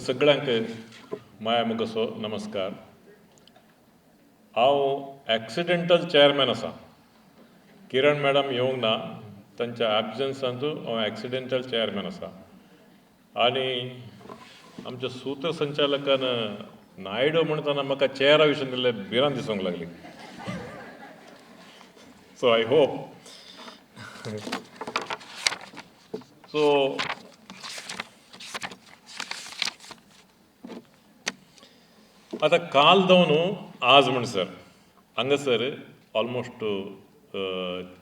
सगळ्यांक माया मुगसो नमस्कार. हांव एक्सिडेंटल चॅरमॅन आसा. किरण मॅडम येवंक ना, तांच्या एबजन्सांतू हांव एक्सिडेंटल चॅरमॅन आसा. आनी आमच्या सूत्रसंचालकान नायडू म्हणटना म्हाका चेहरा विशीं दिल्ले भिरांत दिसूंक लागली. सो I hope so आतां काल जावन आज म्हणसर हांगासर ऑलमोस्ट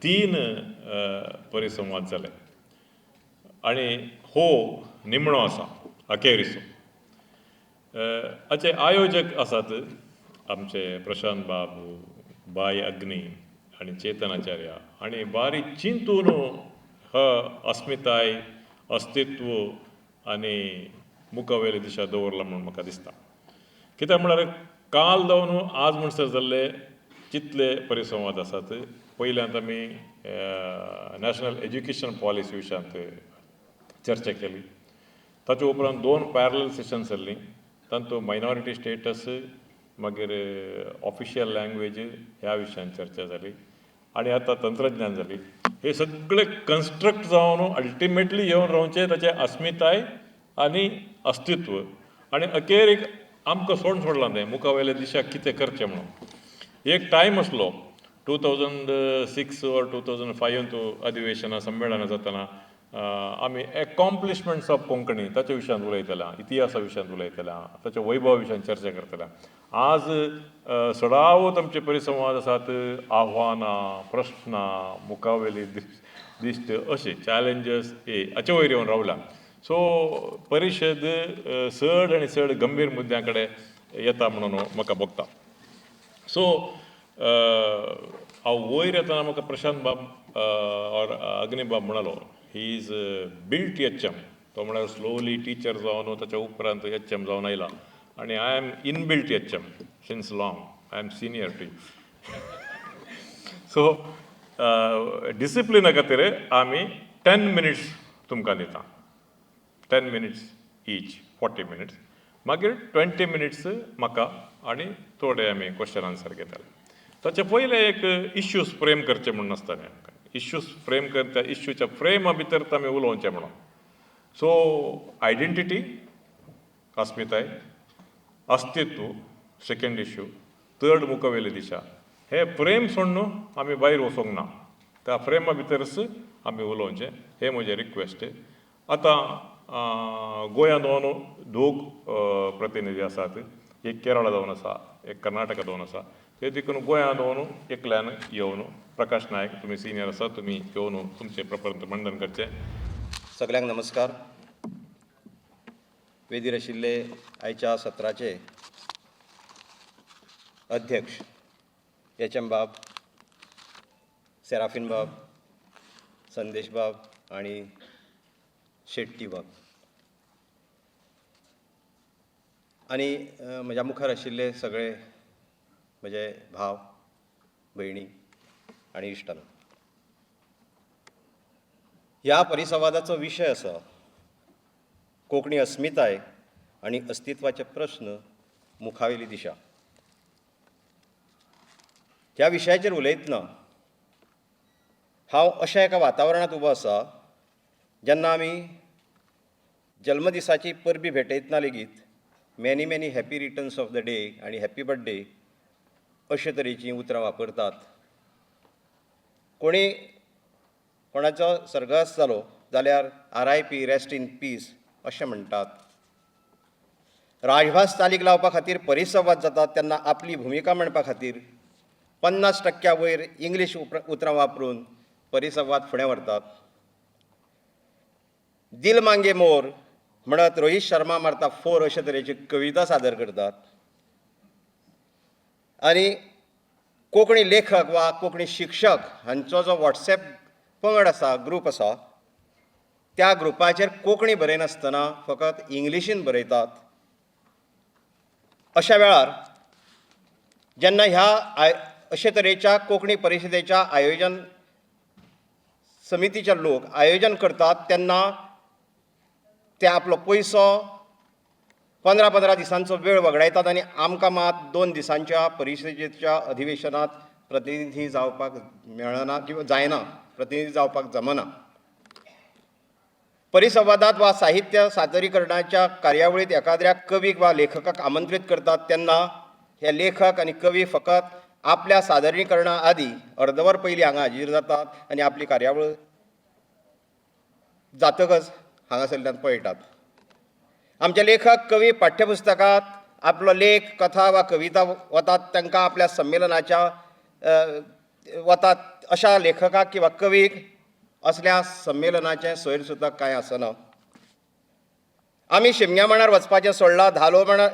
तीन परिसंवाद जाले आनी हो निमणो आसा, अखेरीचो. हाचे आयोजक आसात आमचे प्रशांत बाब, बाय अग्नी आनी चेतन आचार्य. आनी बारीक चिंतून ह अस्मिताय, अस्तित्व आनी मुखावेली दिशा दवरला म्हूण म्हाका दिसता. कित्याक म्हळ्यार काल जावन आज म्हणसर जाल्ले जितले परिसंवाद आसात, पयल्यांत आमी नॅशनल एज्युकेशन पॉलिसी विशयांत चर्चा केली. ताचे उपरांत दोन पॅरलल सेशन्स जाल्लीं, तातूंत मायनॉरिटी स्टेटस, मागीर ऑफिशियल लँग्वेज ह्या विशयान चर्चा जाली आनी आतां तंत्रज्ञान जाली. हे सगळे कन्स्ट्रक्ट जावन अल्टिमेटली येवन रावचें ताचें अस्मिताय आनी अस्तित्व. आनी अखेरीक आमकां सोडून सोडलां तें मुखावेल्या दिशा कितें करचें म्हणून. एक टायम आसलो 2006 or 2005 अधिवेशनां संमेलनां जातना आमी एकॉम्प्लिशमेंट्स ऑफ कोंकणी ताच्या विशयांत उलयतल्या, इतिहासा विशयांत उलयतल्या, ताच्या वैभवा विशयांत चर्चा करतल्या. आज सडावत आमचे परिसंवाद आसात आव्हानां, प्रश्नां, मुखावेली दिश्ट अशे चॅलेंजस हे हाचे वयर येवन रावला. सो परिशद चड आनी चड गंभीर मुद्द्यां कडेन येता म्हणून म्हाका भोगता. सो हांव वयर येतना म्हाका प्रशांत बाब ऑर अग्नी बाब म्हणालो, he is built H M. तो म्हळ्यार स्लोली टिचर जावन ताच्या उपरांत एच एम जावन आयला आनी I am inbuilt H M since long, I am senior to you. So डिसिप्लिना खातीर आमी 10 मिनिट्स तुमकां दिता, 10 मिनिट्स ईच, 40 मिनिट्स. मागीर 20 मिनिट्स म्हाका आनी थोडे आमी क्वेश्चन आन्सर घेतले. ताचे पयले एक इश्यूज फ्रेम करचे म्हूण नासतालें आमकां. इश्यूज फ्रेम करता, इश्यूच्या फ्रेमा भितर आमी उलोवचें म्हणून. सो आयडेंटिटी, अस्मिताय, अस्तित्व सेकेंड इश्यू, थर्ड मुखावेली दिशा. हे फ्रेम सोडून आमी भायर वचूंक ना, त्या फ्रेमा भितरच आमी उलोवचें, हें म्हजें रिक्वेस्ट. आतां गोंयांत जावन दोग प्रतिनिधी आसात, एक केरळा जावन आसा, एक कर्नाटका जावन आसा. ते देखून गोंयांत जावन एकल्यान येवन, प्रकाश नायक तुमी सिनियर आसा, तुमी येवन तुमचें प्रपत्र मंडन करचें. सगल्यांक नमस्कार. वेदीर आशिल्ले आयच्या सत्राचे अध्यक्ष एच एम बाब, सेराफीन बाब, संदेश बाब आनी शेट्टी बाब, आनी म्हज्या मुखार आशिल्ले सगळे म्हजे भाव, भयणी आनी इश्टान. ह्या परिसंवादाचो विशय आसा कोंकणी अस्मिताय आनी अस्तित्वाचे प्रस्न, मुखावेली दिशा. ह्या विशयाचेर उलयतना हांव अशा एका वातावरणांत उबो आसा जेन्ना आमी जल्मदिसाची परबी भेटयतना लेगीत many many happy returns of the day आनी हॅप्पी बर्थडे अशे तरेचीं उतरां वापरतात. कोणी कोणाचो सर्गस जालो जाल्यार RIP, rest in peace अशें म्हणटात. राजभास चालीक लावपा खातीर परिसंवाद जातात तेन्ना आपली भुमिका मांडपा खातीर 50% वयर इंग्लीश उतरां वापरून परिसंवाद फुडें व्हरतात. दिल मांगे मोर म्हणत रोहीत शर्मा मारता फोर अशे तरेची कविता सादर करतात. आनी कोंकणी लेखक वा कोंकणी शिक्षक हांचो जो वॉट्सएप पंगड आसा, ग्रूप आसा, त्या ग्रुपाचेर कोंकणी बरयनासतना फकत इंग्लिशीन बरयतात. अशा वेळार जेन्ना ह्या अशे तरेच्या कोंकणी परिशदेच्या आयोजन समितीचे लोक आयोजन करतात तेन्ना ते आपलो पयसो 15 15 दिसांचो वेळ वगडायतात आनी आमकां मात 2 दिसांच्या परिशदेच्या अधिवेशनांत प्रतिनिधी जावपाक मेळना किंवा जायना, प्रतिनिधी जावपाक जमना. परिसंवादात वा साहित्य सादरीकरणाच्या कार्यावळींत एकाद्र्या कवीक वा लेखकाक आमंत्रीत करतात तेन्ना हे लेखक आनी कवी फकत आपल्या सादरीकरणा आदीं अर्दवर पयलीं हांगा हाजीर जातात आनी आपली कार्यावळ जातकच हांगासरल्यान पळटात. आमचे लेखक कवी पाठ्यपुस्तकांत आपलो लेख, कथा वा कविता वतात तांकां आपल्या संमेलनाच्या वतात अशा लेखकाक किंवा कवीक असल्या संमेलनाचें सोयर सुद्दां कांय आसना. आमी शिमग्या मांडार वचपाचें सोडलां,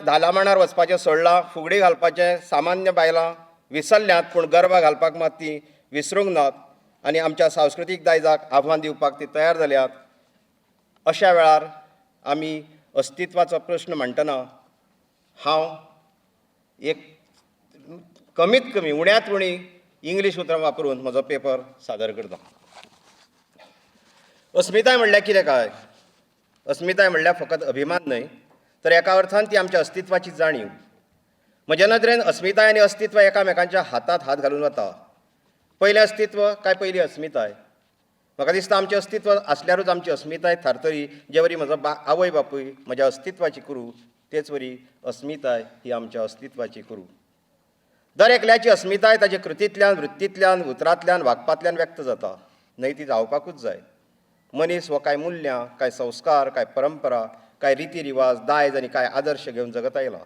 धाला मांडार वचपाचें सोडलां, फुगडी घालपाचें सामान्य बायलां विसरल्यांत, पूण गरबा घालपाक मात तीं विसरूंक नात आनी आमच्या सांस्कृतीक दायजाक आव्हान दिवपाक ती तयार जाल्यात. अशा वेळार आमी अस्तित्वाचो प्रश्न मांडटना हांव एक कमीत कमी उण्यांत उणी इंग्लीश उतरां वापरून म्हजो पेपर सादर करता. अस्मिताय म्हणल्यार कितें काय? अस्मिताय म्हणल्यार फकत अभिमान न्हय, तर एका अर्थान ती आमच्या अस्तित्वाची जाणीव. म्हज्या नदरेन अस्मिताय आनी अस्तित्व एकामेकांच्या हातांत हात घालून वता. पयलें अस्तित्व काय पयली अस्मिताय? म्हाका दिसता आमचें अस्तित्व आसल्यारूच आमची अस्मिताय थारतली. जे वरी म्हजो आवय बापूय म्हज्या अस्तित्वाची कुरू, तेच वरी अस्मिताय ही आमच्या अस्तित्वाची कुरू. दर एकल्याची अस्मिताय ताचे कृतींतल्यान, वृत्तींतल्यान, उतरांतल्यान, वागपांतल्यान व्यक्त जाता. न्हय ती जावपाकूच जाय. मनीस हो कांय मुल्यां, कांय संस्कार, कांय परंपरा, कांय रिती रिवाज, दायज आनी कांय आदर्श घेवन जगत आयला.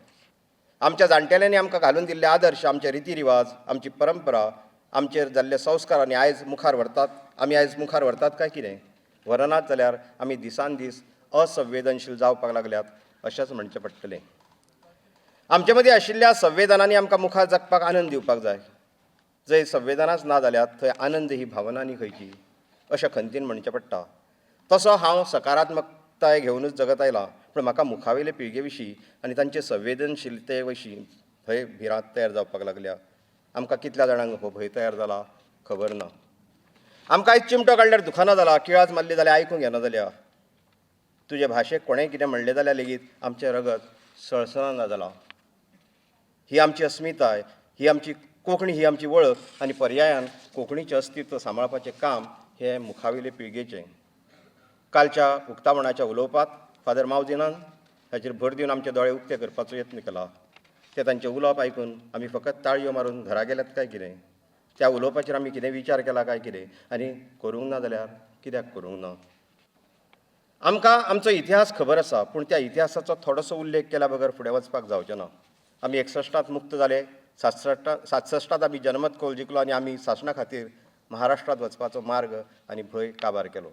आमच्या जाणटेल्यांनी आमकां घालून दिल्ले आदर्श, आमचे रिती रिवाज, आमची परंपरा, आमचेर जाल्ले संस्कार आनी आयज मुखार व्हरतात. आमी आयज मुखार व्हरतात काय कितें? व्हरनात जाल्यार आमी दिसान दीस असंवेदनशील जावपाक लागल्यात अशेंच म्हणचें पडटलें. आमचे मदीं आशिल्ल्या संवेदनांनी आमकां मुखार जगपाक आनंद दिवपाक जाय. जंय संवेदनाच ना जाल्यात थंय आनंद ही भावना न्ही खंयची, अशें खंतीन म्हणचें पडटा. तसो हांव सकारात्मकताय घेवनूच जगत आयलां, पूण म्हाका मुखावेले पिळगे विशीं आनी तांचे संवेदनशीलते विशीं भंय भिरांत तयार जावपाक लागल्या. आमकां कितल्या जाणांक हो भंय तयार जाला खबर ना. आमकां आयज चिमटो काडल्यार दुखना जाला, किळांच मारली जाल्यार आयकूंक येना जाल्या, तुजे भाशेक कोणेंय कितें म्हणलें जाल्यार लेगीत आमचें रगत सळसळना जालां. ही आमची अस्मिताय, ही आमची कोंकणी, ही आमची वळख आनी पर्यायान कोंकणीचें अस्तित्व सांबाळपाचें काम हें मुखावेले पिळगेचें. कालच्या उक्तावणाच्या उलोवपांत फादर मावजिनान हाचेर भर दिवन आमचे दोळे उक्ते करपाचो यत्न केला. ते तांचें उलोवप आयकून आमी फकत ताळयो मारून घरा गेल्यात काय कितें? त्या उलोवपाचेर आमी कितें विचार केला काय कितें? आनी करूंक ना जाल्यार कित्याक करूंक ना? आमकां आमचो इतिहास खबर आसा, पूण त्या इतिहासाचो थोडोसो उल्लेख केल्या बगर फुडें वचपाक जावचें ना. आमी 61 मुक्त जाले, 67 आमी जनमत कौल जिखलो आनी आमी सासणा खातीर महाराष्ट्रांत वचपाचो मार्ग आनी भंय काबार केलो.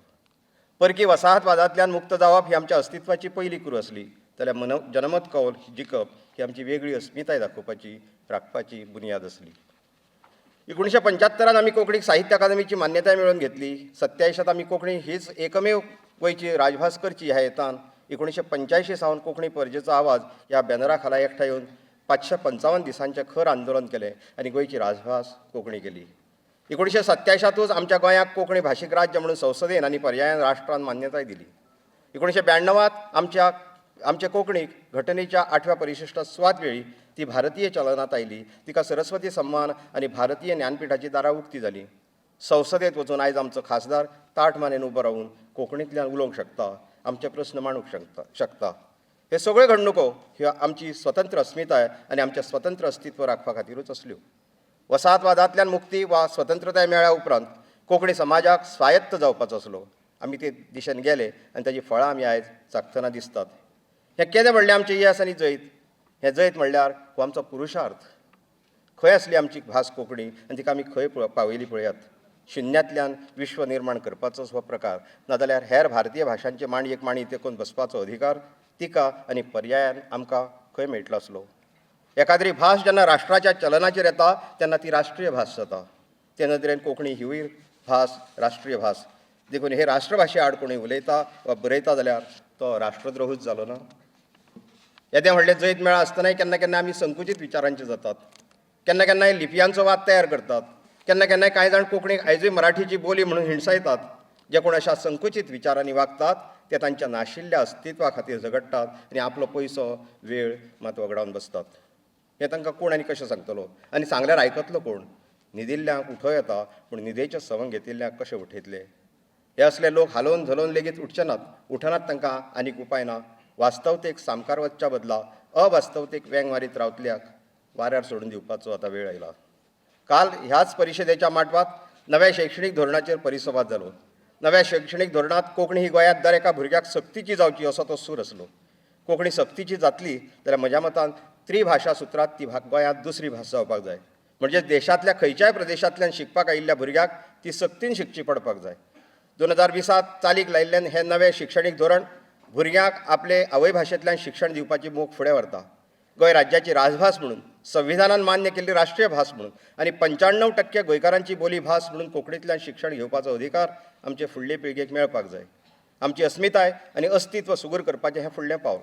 परकी वसाहतवादांतल्यान मुक्त जावप ही आमच्या अस्तित्वाची पयली कुरू आसली, जाल्यार जनमत कौल जिखप ही आमची वेगळी अस्मिताय दाखोवपाची, राखपाची बुन्याद आसली. 1975 आमी कोंकणीक साहित्य अकादमीची मान्यताय मेळोवन घेतली. 87 आमी कोंकणी हीच एकमेव गोंयची राजभास करची ह्या हेतान 1985 सावन कोंकणी परजेचो आवाज ह्या बॅनरा खाला एकठांय येवन 555 दिसांचें खर आंदोलन केलें आनी गोंयची राजभास कोंकणी केली. 1987 आमच्या गोंयाक कोंकणी भाशीक राज्य म्हणून संसदेन आनी पर्यायान राष्ट्रान मान्यताय दिली. 1992 आमच्या कोंकणीक घटनेच्या 8व्या परिशिश्टांत सुवात मेळ्ळी. ती भारतीय चलनांत आयली. तिका सरस्वती सम्मान आनी भारतीय ज्ञानपिठाची दारां उक्ती जाली. संसदेत वचून आयज आमचो खासदार ताठ मानेन उबो रावून कोंकणींतल्यान उलोवंक शकता, आमचे प्रस्न मांडूंक शकता. हे सगळ्यो घडणुको ह्यो आमची स्वतंत्र अस्मिताय आनी आमचें स्वतंत्र अस्तित्व राखपा खातीरूच आसल्यो. वसाहतवादांतल्यान मुक्ती वा स्वतंत्रताय मेळ्ळ्या उपरांत कोंकणी समाजाक स्वायत्त जावपाचो आसलो. आमी ते दिशेन गेले आनी ताची फळां आमी आयज चाखतना दिसतात. हें केदें व्हडलें आमचें येस आनी जैत. हें जैत म्हणल्यार हो आमचो पुरुशार्थ. खंय आसली आमची भास कोंकणी आनी तिका आमी खंय पावयली पळयात. शुन्यांतल्यान विश्व निर्माण करपाचोच हो प्रकार, नाजाल्यार हेर भारतीय भाशांचे मांडयेक मांडी तेकोवन बसपाचो अधिकार तिका आनी पर्यायान आमकां खंय मेळटलो आसलो. एकाद्री भास जेन्ना राष्ट्राच्या चलनाचेर येता तेन्ना ती राष्ट्रीय भास जाता. ते नदरेन कोंकणी हिवूय भास राष्ट्रीय भास. देखून हे राष्ट्रभाशे आड कोणी उलयता वा बरयता जाल्यार तो राष्ट्रद्रोहूच जालो ना. येदें व्हडलें जैत मेळ्ळां आसतनाय केन्ना केन्ना आमी संकुचीत विचारांचे जातात. केन्ना केन्नाय लिपयांचो वाद तयार करतात. केन्ना केन्नाय कांय जाण कोंकणीक आयजूय मराठीची बोली म्हणून हिणसायतात. जे कोण अशा संकुचीत विचारांनी वागतात ते तांच्या नाशिल्ल्या अस्तित्वा खातीर झगडटात आनी आपलो पयसो, वेळ मात वगडावन बसतात. हें तांकां कोण आनी कशें सांगतलो आनी सांगल्यार आयकतलो कोण? न्हिदिल्ल्यांक उठोवं येता, पूण न्हिदेचें सवंग घेतिल्ल्यांक कशें उठयतले? हे असले लोक हालोवन धलोवन लेगीत उठचे नात. उठनात तांकां आनीक उपाय ना. वास्तवतेक सामकार वचच्या बदला अवास्तवतेक वेंग मारीत रावतल्याक वाऱ्यार सोडून दिवपाचो आतां वेळ आयला. काल ह्याच परिशदेच्या माटवांत नव्या शैक्षणीक धोरणाचेर परिसंवाद जालो. नव्या शैक्षणीक धोरणांत कोंकणी ही गोंयांत दर एका भुरग्याक सक्तीची जावची असो तो सूर आसलो. कोंकणी सक्तीची जातली जाल्यार म्हज्या मतान त्रिभाशा सुत्रांत ती गोंयांत दुसरी भास जावपाक जाय. म्हणजे देशांतल्या खंयच्याय प्रदेशांतल्यान शिकपाक आयिल्ल्या भुरग्याक ती सक्तीन शिकची पडपाक जाय. 2020 चालीक लायिल्ल्यान हें नवें शिक्षणीक धोरण भुरग्यांक आपले आवयभाशेंतल्यान शिक्षण दिवपाची मोख फुडें व्हरता. गोंय राज्याची राजभास म्हणून, संविधानान मान्य केल्ली राष्ट्रीय भास म्हणून आनी 95% गोंयकारांची बोली भास म्हणून कोंकणींतल्यान शिक्षण घेवपाचो अधिकार आमचे फुडले पिळगेक मेळपाक जाय. आमची अस्मिताय आनी अस्तित्व सुगूर करपाचें हें फुडलें पावल.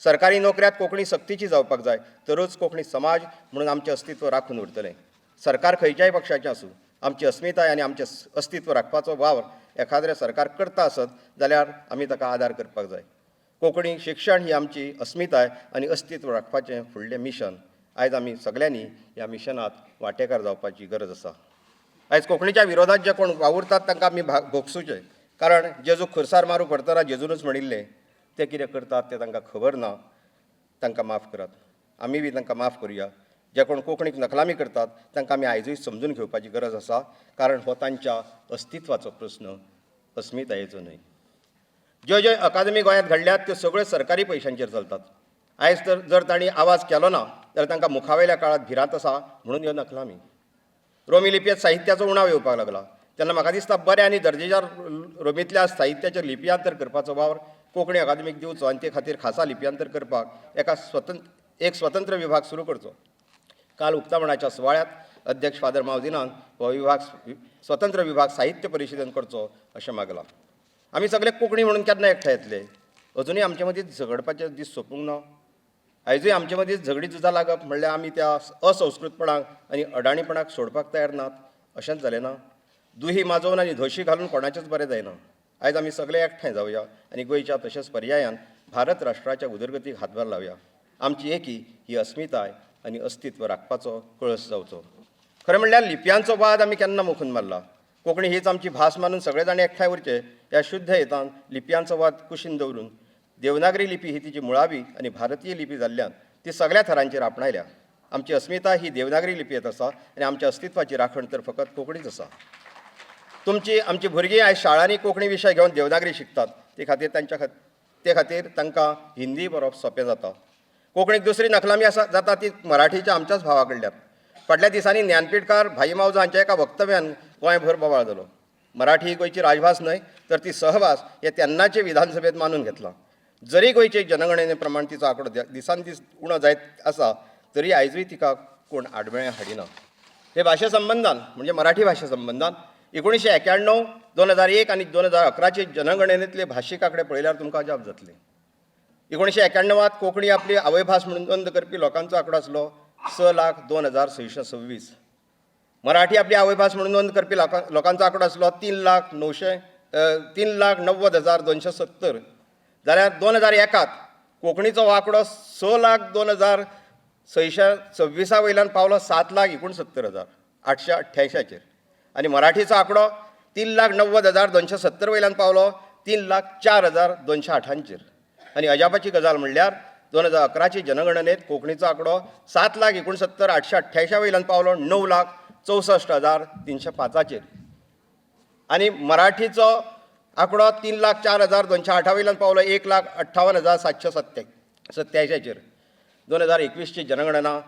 सरकारी नोकऱ्यांत कोंकणी सक्तीची जावपाक जाय, तरूच कोंकणी समाज म्हणून आमचें अस्तित्व राखून उरतलें. सरकार खंयच्याय पक्षाचें आसूं, आमची अस्मिताय आनी आमचें अस्तित्व राखपाचो वावर एखाद्रें सरकार करता आसत जाल्यार आमी ताका आदार करपाक जाय. कोंकणी शिक्षण ही आमची अस्मिताय आनी अस्तित्व राखपाचें फुडलें मिशन. आयज आमी सगल्यांनी ह्या मिशनांत वांटेकार जावपाची गरज आसा. आयज कोंकणीच्या विरोधात जे कोण वावुरतात तांकां आमी भोगसुचें, कारण जेजूक खुरसार मारूंक व्हरतना जेजूनच म्हणिल्लें, ते कितें करतात तें तांकां खबर ना, तांकां माफ करात. आमी बी तांकां माफ करुया. जे कोण कोंकणीक नखलामी करतात तांकां आमी आयजूय समजून घेवपाची गरज आसा, कारण हो तांच्या अस्तित्वाचो प्रस्न, अस्मितायेचो न्हय. ज्यो ज्यो अकादमी गोंयांत घडल्यात त्यो सगळ्यो सरकारी पयशांचेर चलतात. आयज तर जर तांणी आवाज केलो ना जाल्यार तांकां मुखावेल्या काळांत भिरांत आसा म्हणून ह्यो नखलामी. रोमी लिपयेंत साहित्याचो उणाव येवपाक लागला तेन्ना म्हाका दिसता बऱ्या आनी दर्जेदार रोमींतल्या साहित्याचेर लिपयांतर करपाचो वावर कोंकणी अकादमीक दिवचो आनी ते खातीर खासा लिपयांतर करपाक एका एक स्वतंत्र विभाग सुरू करचो. काल उक्तावणाच्या सुवाळ्यांत अध्यक्ष फादर मावदिनान हो विभाग स्वतंत्र विभाग साहित्य परिशदेन करचो अशें मागलां. आमी सगळे कोंकणी म्हणून केन्ना एकठांय येतले? अजुनूय आमचे मदीं झगडपाचे दीस सोंपूंक ना. आयजूय आमचे मदीं झगडी झुजां लागप म्हणल्यार आमी त्या असंस्कृतपणाक आनी अडाणीपणाक सोडपाक तयार नात अशेंच जालें ना? दुही माजोवन आनी धोशी घालून कोणाचेंच बरें जायना. आयज आमी सगळे एकठांय जावया आनी गोंयच्या तशेंच पर्यायान भारत राष्ट्राच्या उदरगतीक हातभार लावया. आमची एकी ही अस्मिताय आनी अस्तित्व राखपाचो कळस जावचो. खरें म्हणल्यार लिपयांचो वाद आमी केन्ना मोखून मारला. कोंकणी हीच आमची भास मानून सगळे जाण एकठांय उरचे ह्या शुद्ध हेतान लिपयांचो वाद कुशीन दवरून देवनागरी लिपी ही तिची मुळावी आनी भारतीय लिपी जाल्ल्यान ती सगळ्या थरांचेर आपणायल्या. आमची अस्मिताय ही देवनागरी लिपयेंत आसा आनी आमच्या अस्तित्वाची राखण तर फकत कोंकणीच आसा. तुमची आमची भुरगीं आयज शाळांनी कोंकणी विशय घेवन देवनागरी शिकतात, ते खातीर तांच्या ते खातीर तांकां हिंदी बरोवप सोंपें जाता. कोंकणीक दुसरी नखलामी आसा जाता ती मराठीच्या आमच्याच भावा कडल्यान. फाटल्या दिसांनी ज्ञानपीठकार भाई मावजो हांच्या एका वक्तव्यान गोंयभर बोवाळ जालो. मराठी ही गोंयची राजभास न्हय तर ती सहभास हें तेन्नाचे विधानसभेंत मानून घेतलां. जरी गोंयचे जनगणने प्रमाण तिचो आंकडो दिसान दीस उणो जायत आसा तरी आयजूय तिका कोण आडमेळें हाडिना. हे भाशे संबंदान म्हणजे मराठी भाशे संबंदान 1991, 2001 आनी 2011 जनगणनेंतले भाशीक आंकडे पळयल्यार तुमकां अजाप जातलें. 1991 कोंकणी आपली आवयभास म्हणून नोंद करपी लोकांचो आंकडो आसलो 6,02,626. मराठी आपली आवयभास म्हणून नोंद करपी लोकांचो आंकडो आसलो 3,90,270. जाल्यार 2001 कोंकणीचो आंकडो 6,02,626 वयल्यान पावलो 7,69,888 आनी मराठीचो आंकडो 3,90,270 वयल्यान पावलो 3,04,208. आनी अजापाची गजाल म्हणल्यार 2011 जनगणनेत कोंकणीचो आंकडो 7,69,888 वयल्यान पावलो 9,64,305 आनी मराठीचो आंकडो 3,04,208 वयल्यान पावलो 1,58,787. 2021 जनगणना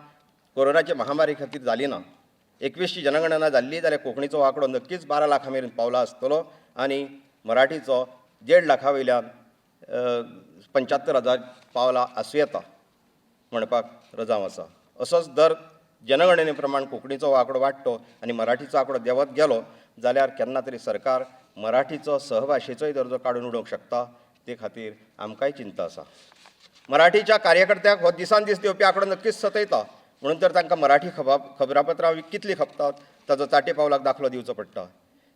कोरोनाचे महामारी खातीर जाली ना. 21ची जनगणना जाल्ली जाल्यार कोंकणीचो आंकडो नक्कीच 12 लाखां मेरेन पावला आसतलो आनी मराठीचो 1.5 लाखां वयल्यान 75,000 पावला आसूं येता म्हणपाक रजांव आसा. असोच दर जनगणने प्रमाण कोंकणीचो आंकडो वाडटो आनी मराठीचो आंकडो देंवत गेलो जाल्यार केन्ना तरी सरकार मराठीचो सहभाशेचोय दर्जो काडून उडोवंक शकता. ते खातीर आमकांय चिंता आसा. मराठीच्या कार्यकर्त्यांक हो दिसान दीस देंवपी आंकडो नक्कीच सतयता, म्हणून तर तांकां मराठी खबरापत्रां कितलीं खपतात ताचो चाटे पावलाक दाखलो दिवचो पडटा.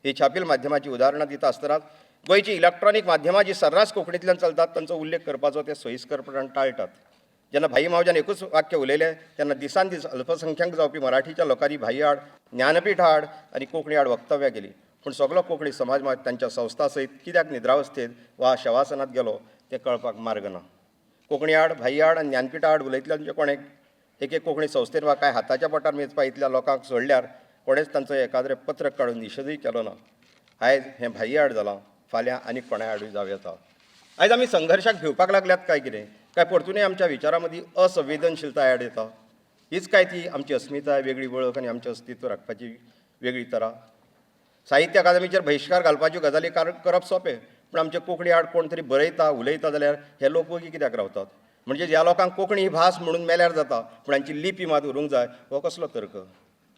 ही छापील माध्यमाची उदाहरणां दिता आसतनाच गोंयची इलेक्ट्रॉनीक माध्यमां जी सर्रास कोंकणींतल्यान चलतात तांचो उल्लेख करपाचो ते सोयिस्करपणान टाळटात. जेन्ना भाई मावज्यान एकूच वाक्य उलयलें तेन्ना दिसान दीस अल्पसंख्यांक जावपी मराठीच्या लोकांनी भाई आड, ज्ञानपीठा आड आनी कोंकणी आड वक्तव्यां केलीं. पूण सगलो कोंकणी समाज मात तांच्या संस्था सयत कित्याक निद्रावस्थेंत वा शवासनांत गेलो तें कळपाक मार्ग ना. कोंकणी आड, भाई आड आनी ज्ञानपीठा आड उलयतल्यांचे कोणें एके कोंकणी संस्थेन वा कांय हाताच्या बोटार मेजपा इतल्या लोकांक सोडल्यार कोणेंच तांचो एकाद्रें पत्रक काडून निशेधूय केलो ना. आयज हें भाई आड जालां, फाल्यां आनीक कोणाय आडूय जावं येता. आयज आमी संघर्शाक भिवपाक लागल्यात काय कितें? काय परतूनय आमच्या विचारां मदीं असंवेदनशीलताय आड येता? हीच काय ती आमची अस्मिताय, वेगळी वळख आनी आमचें अस्तित्व राखपाची वेगळी तरा? साहित्य अकादमीचेर बहिश्कार घालपाच्यो गजाली करप सोंपें, पूण आमचे कोंकणी आड कोण तरी बरयता, उलयता जाल्यार हे लोक वगी कित्याक रावतात? म्हणजे ह्या लोकांक कोंकणी ही भास म्हणून मेल्यार जाता, पूण हांची लिपी मात उरूंक जाय, हो कसलो तर्क?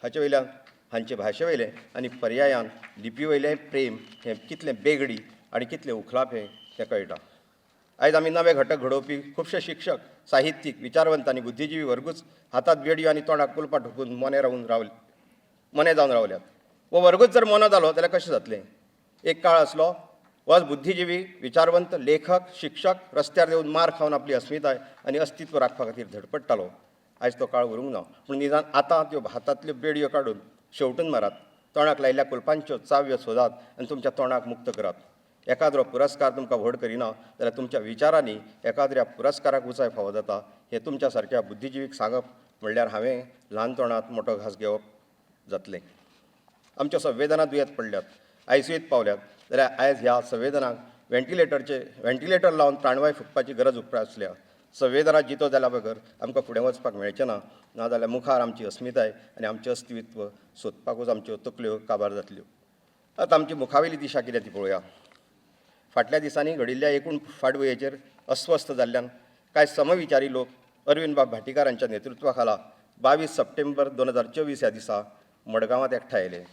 हाचे वयल्यान हांचे भाशे वयलें आनी पर्यायान लिपी वयलें प्रेम हें कितलें बेगडी आनी कितलें उखलापें तें कळटा. आयज आमी नवे घटक घडोवपी खुबशे शिक्षक, साहित्यीक, विचारवंत आनी बुद्धिजिवी वर्गूच हातांत बेडयो आनी तोंडाक कुलपां ठोकून मोने रावून रावले, मोने जावन रावल्यात. हो वर्गूच जर मोनो जालो जाल्यार कशें जातलें? एक काळ आसलो होच बुद्धिजिवी, विचारवंत, लेखक, शिक्षक रस्त्यार देंवून मार खावन आपली अस्मिताय आनी अस्तित्व राखपा खातीर धडपडटालो. आयज तो काळ उरूंक ना, पूण निदान आतां त्यो हातांतल्यो बेडयो काडून शेंवटून मारात, तोंडाक लायिल्ल्या कुलपांच्यो चावयो सोदात आनी तुमच्या तोंडाक मुक्त करात. एकाद्रो पुरस्कार तुमकां व्हड करिना जाल्यार तुमच्या विचारांनी एकाद्र्या पुरस्काराक उंचाय फावो जाता हें तुमच्या सारक्या बुद्धिजिवीक सांगप म्हणल्यार हांवें ल्हान तोंडांत मोटो घास घेवप जातलें. आमच्यो संवेदना दुयेंत पडल्यात, आयसीयूंत पावल्यात जाल्यार आयज ह्या संवेदनांक व्हेंटिलेटर लावन प्राणवाय फुंकपाची गरज उप्रासल्या. संवेदना जितो जाल्या बगर आमकां फुडें वचपाक मेळचें ना, नाजाल्यार मुखार आमची अस्मिताय आनी आमचें अस्तित्व सोदपाकूच आमच्यो तकल्यो काबार जातल्यो. आतां आमची मुखावेली दिशा कितें ती पळोवया. फाटल्या दिसांनी घडिल्ल्या एकूण फाटभुंयेचेर अस्वस्थ जाल्ल्यान कांय समविचारी लोक अरविंद बाब भाटीकार हांच्या नेतृत्वा खाला 22 सप्टेंबर 2024 ह्या दिसा मडगांवांत एकठांय आयले.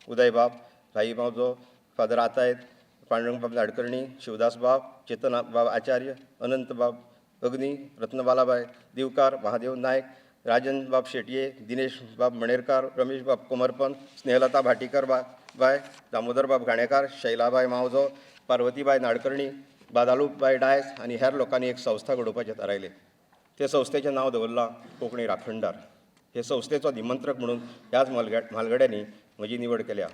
उदयबाब, भाई मावजो, फादर आतायत, पांडुरंगबाब नाडकर्णी, शिवदासबाब, चेतनबाब आचार्य, अनंतबाब अग्नी, रत्नबालाबाय दिवकार, महादेव नायक, राजनबाब शेटये, दिनेशबाब मणेरकार, रमेशबाब कोमरपंत, स्नेहलता भाटीकर बाय, दामोदरबाब घाणेकार, शैलाबाय मावजो, पार्वतीबाय नाडकर्णी, बादालूबाय डायस आनी हेर लोकांनी एक संस्था घडोवपाचें थारायलें. ते संस्थेचें नांव दवरलां कोंकणी राखणदार. हे संस्थेचो निमंत्रक म्हणून ह्याच म्हालगड्यांनी म्हजी निवड केल्या.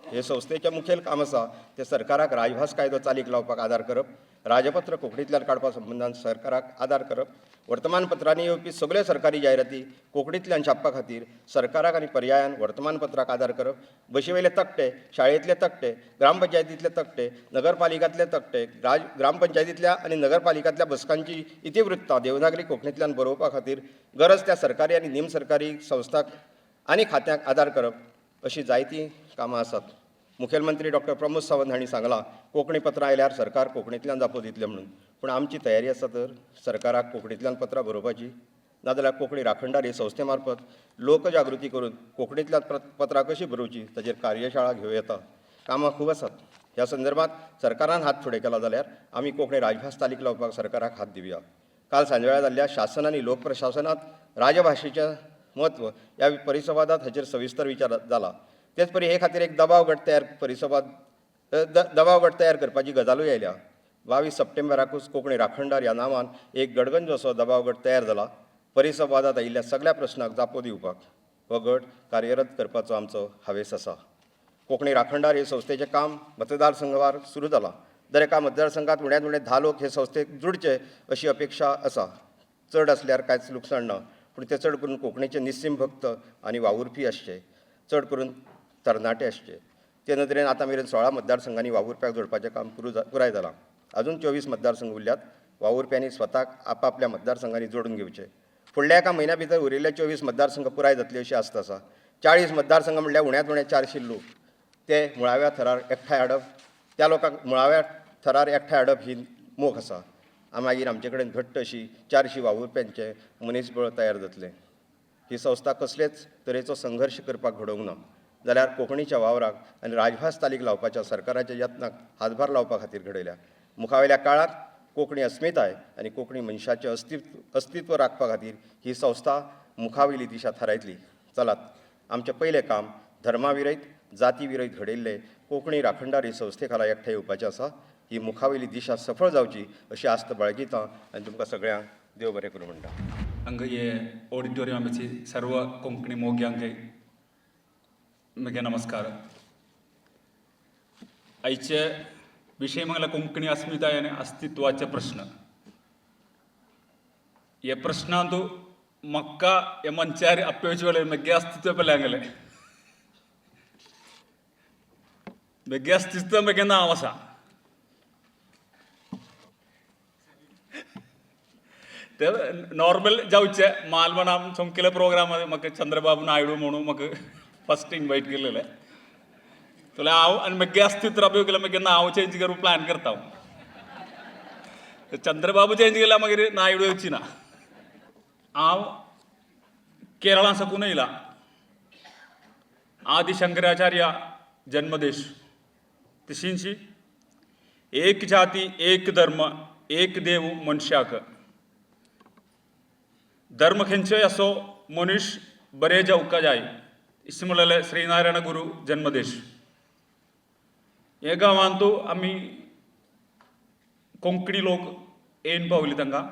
हे संस्थेचें मुखेल काम आसा तें सरकाराक राजभास कायदो चालीक लावपाक आदार करप, राजपत्र कोंकणींतल्यान काडपा संबंदान सरकाराक आदार करप, वर्तमानपत्रांनी येवपी सगल्यो सरकारी जायराती कोंकणींतल्यान छापपा खातीर सरकाराक आनी पर्यायान वर्तमानपत्राक आदार करप, बशीवयले तकटे, शाळेंतले तकटे, ग्रामपंचायतींतले तकटे, नगरपालिकांतले तकटे, ग्रामपंचायतींतल्या आनी नगरपालिकांतल्या बसकांची इतिवृत्तां देवनागरी कोंकणींतल्यान बरोवपा खातीर गरज त्या सरकारी आनी निमसरकारी संस्थांक आनी खात्यांक आदार करप अशीं जायतीं कामां आसात. मुखेलमंत्री डॉक्टर प्रमोद सावंत हांणी सांगलां, कोंकणी पत्रां आयल्यार सरकार कोंकणींतल्यान जापो दितलें म्हणून. पूण आमची तयारी आसा तर सरकाराक कोंकणींतल्यान पत्रां बरोवपाची? नाजाल्यार कोंकणी राखणदार हे संस्थे मार्फत लोकजागृती करून कोंकणींतल्यान पत्रां कशीं बरोवचीं ताचेर कार्यशाळा घेवं येता. कामां खूब आसात. ह्या संदर्भात सरकारान हात फुडें केला जाल्यार आमी कोंकणी राजभास चालीक लावपाक सरकाराक हात दिवया. काल सांजवेळा जाल्ल्या शासन आनी लोकप्रशासनांत राजभाशेचें म्हत्व ह्या परिसंवादांत हाचेर सविस्तर विचार जाला. तेच परी हे खातीर एक दबाव गट तयार परिसंवाद दबाव गट तयार करपाची गजालूय आयल्या. 22 सप्टेंबराकूच कोंकणी राखणदार ह्या नांवान एक गडगंज असो दबाव गट तयार जाला. परिसंवादांत आयिल्ल्या सगल्या प्रस्नांक जापो दिवपाक हो गट कार्यरत करपाचो आमचो हावेस आसा. कोंकणी राखणदार हे संस्थेचें काम मतदारसंघवार सुरू जालां. दर एका मतदारसंघात उण्यांत उणें 10 लोक हे संस्थेक जुडचे अशी अपेक्षा आसा. चड आसल्यार कांयच लुकसाण ना, पूण ते चड करून कोंकणीचे निस्सीम भक्त आनी वावुरपी आसचे, चड करून तरणाटे आसचे. ते नदरेन आतां मेरेन 16 मतदारसंघांनी वावुरप्याक जोडपाचें काम पुराय जालां. अजून 24 मतदारसंघ उरल्यात. वावुरप्यांनी स्वताक आपापल्या मतदारसंघांनी जोडून घेवचे. फुडल्या एका म्हयन्या भितर उरिल्ले 24 मतदारसंघ पुराय जातले अशी आस्त आसा. 40 मतदारसंघ म्हणल्यार उण्यांत उणें 400 लोक ते मुळाव्या थरार एकठांय हाडप, त्या लोकांक मुळाव्या थरार एकठांय हाडप ही मोख आसा. मागीर आमचे कडेन घट्ट अशी 400 वावुरप्यांचें मनीसबळ तयार जातलें. ही संस्था कसलेच तरेचो संघर्श करपाक घडोवंक ना, जाल्यार कोंकणीच्या वावराक आनी राजभास चालीक लावपाच्या सरकाराच्या यत्नाक हातभार लावपा खातीर घडयल्या. मुखावेल्या काळांत कोंकणी अस्मिताय आनी कोंकणी मनशाचें अस्तित्व राखपा खातीर ही संस्था मुखावेली दिशा थारायतली. चलात, आमचें पयलें काम धर्मा विरयत, जाती विरयत घडयल्ले कोंकणी राखणदार ही संस्थे खाला एकठांय येवपाचें आसा. ही मुखावयली दिशा सफळ जावची अशी आस्त बाळगिता आनी तुमकां सगळ्यांक देव बरें करूं म्हणटा. हांगा हे ऑडिटोरियम आमची सर्व कोंकणी मोग्यांक म्हगे नमस्कार. आयचे विशय म्हणल्यार कोंकणी अस्मिताय आनी अस्तित्वाचे प्रश्न. हे प्रश्नांतु म्हाका हे मंचार अपेवचे वेळार म्हगे अस्तित्व पळयलें हांगेलें म्हगे अस्तित्व म्हगे नांव आसा. ते नॉर्मल जावचे मालवणाम चमकेले प्रोग्राम म्हाका चंद्रबाबू नायडू म्हणून म्हाका फर्स्ट इनवायट केलेले. तुला हांव आनी म्हगे अस्तित्व राबय केल्यार म्हगे नांव चेंज करूंक प्लॅन करता हांव. चंद्रबाबू चेंज केल्यार मागीर नायडू येवची ना. हांव केरळा साकून येयला. आदि शंकराचार्य जन्मदेश तशींची एक जाती एक धर्म एक देव मनशाक धर्म खंयचोय असो मनीस बरे जावका जाय इस म्हणलेले श्रीनारायण गुरू जन्मदेश. हे गांवांतू आमी कोंकणी लोक येवन पावली तांकां.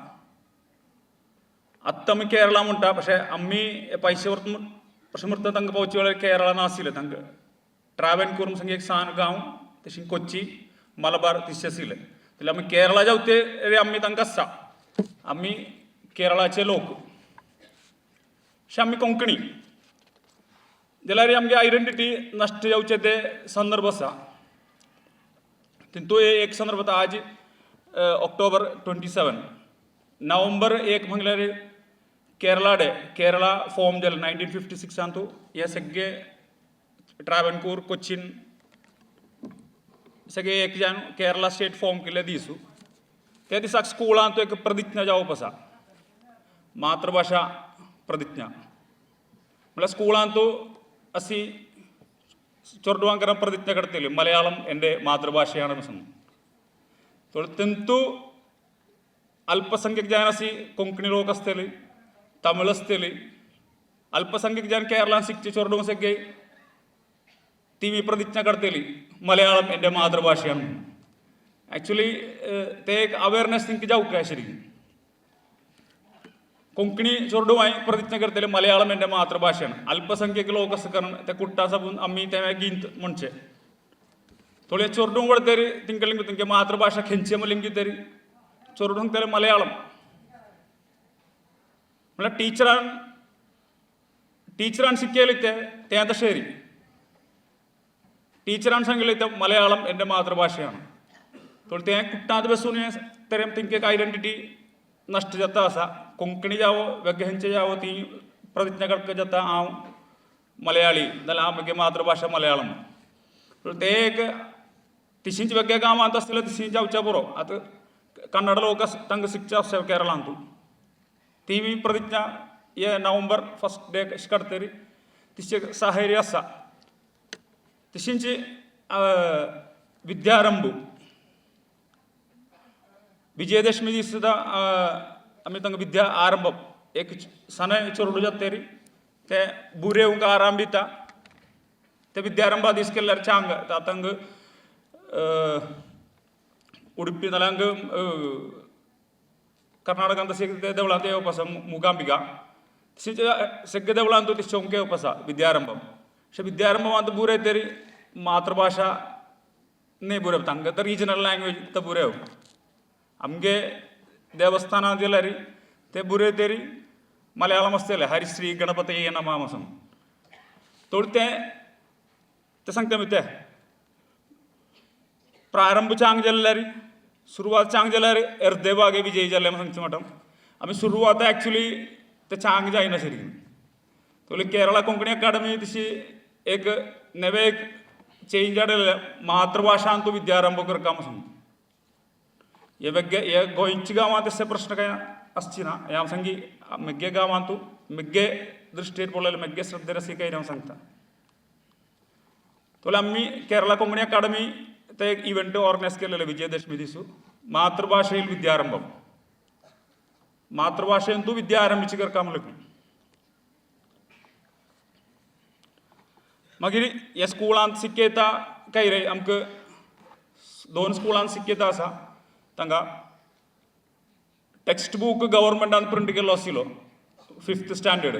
आत्तां आमी केरळा म्हणटा पशे आमी पयशे वर्त म्हळ्यार तांकां पावचे वेळार केरळा नाशिल्लें तांकां. ट्रावेनकूर संगे एक सान गांव तशी कोच्ची मलबार तिशे आशिल्लें. जाल्यार आमी केरळा जावते आमी तांकां आसा आमी केरळाचे लोक अशें आमी कोंकणी जाल्यार आमगे आयडेंटिटी नश्ट जावचे ते संदर्भ आसा. तितू एक संदर्भ आज ऑक्टोबर 27 नोव्हेंबर 1 म्हणल्यार केरळा डे. केरळा फॉर्म जालें 1956 हे सगळे ट्रावेनकूर कोचीन सगळे एक जावन केरळा स्टेट फॉर्म केल्ले दीस. त्या दिसाक स्कुलांत एक प्रतिज्ञा जावप आसा, मातृभाशा प्रतिज्ञा. म्हणल्यार स्कुलांत अशी चेडवांक प्रतिज्ञा करतली मलयाളം എൻ്റെ മാതൃഭാഷയാണ് म्हणून. तेंतू अल्पसंख्यक जावन अशी कोंकणी लोक आसतली, तमिळ आसतली. अल्पसंख्यक जावन केरळान शिकचे चेडवां सगळे ती प्रतिज्ञा करतली मलयाളം എൻ്റെ മാതൃഭാഷയാണ്. ആക്ച്വലി ते एक अवेअरनेस तिंका जावंक जाय आशिल्ली. कोंकणी चेडवांय प्रतिज्ञा करतले मलयाളം എൻ്റെ मातृभाषेन. अल्पसंख्यक लोक आसा कारण ते कुट्टा साकून आमी ते गीत म्हणचे थोडे चेडूं पडतरी तिंका लिंग तुमगे मातृभाषा खंयचे म्हणलें तरी चेडूं सांगतले मलयाळम. म्हणल्यार टिचरान टिचरान शिकयलें ते तें आतां शरी टिचरान सांगलें ते मलयाळम എൻ്റെ मातृभाषेन. थोडे तें कुट्टांत बसून तरी तेंका एक आयडेंटिटी नश्ट जाता आसा. कोंकणी जावो वेगळे खंयचे जावो ती प्रतिज्ञा करपाक जाता हांव मलयाळी जाल्यार हांव म्हगे मातृभाशा मलयाळम. ते एक तिशींच वेगळ्या गांवांत आसतले तिशीं जावचे पुरो. आतां कन्नड लोक तांकां शिकचे आसता केरळांतू ती बी प्रतिज्ञा हे नोव्हेंबर फर्स्ट डे अशें काडटरी तिचे साहर्य आसा. तशींच विद्यारंभ विजयदशमी दीस सुद्दां आमी तांकां विद्या आरंभ एक सणां चेडूं जातरी ते बुरे उंका आराम दिता ते विद्यारंभा दीस केल्यार चांग आतां उडुपी नाल्यार हांगा कर्नाटकांत तशें देवळांत येवप आसा मुगांबिका तशेंच सगळे देवळांत ते चौंक येवप आसा विद्यारंभ. अशें विद्यारंभांत बुरे तरी मातृभाशा न्ही बुरे तांकां तर रिजनल लँग्वेज तर बुरे आमगे देवस्थानां गेल्यार ते बुरे तरी मलयाळम आसतलें हरिश्री गणपतये नमः म्हणून थोडें तें तें सांगता मी तें प्रारंभ चांग जाल्यार सुरवात चांग जाल्यार अर्दे भागे विजयी जाले म्हूण सांगचें म्हणटा आमी सुरवात एक्चुली ते चांग जायना शरी. तुली केरळा कोंकणी अकाडमी तशी एक नवे एक चेंज हाडलेले मातृभाशांतू विद्यारंभ करता म्हणून. हे वेगळे हे गोंयच्या गांवांत तशे प्रश्न काय आसची ना. हें हांव सांगी म्हगे गांवांतू म्हगे दृश्टीर पळयल्यार म्हगे श्रद्धेर आसा काय हांव सांगता. तुला आमी केरळा कोंकणी अकाडमी ते एक इव्हेंट ऑर्गनायज केलेले विजयदशमी दिसू मातृभाषेയിൽ विद्यारंभम मातृभाषेंतू विद्या आरंभिची करका म्हणलें. मागीर हे स्कुलांत शिकयता काय आमकां दोन स्कुलान शिक्यता आसा. तांकां टॅक्स्ट बूक गव्हर्मेंटान प्रिंट केल्लो आशिल्लो फिफ्थ स्टँडर्ड,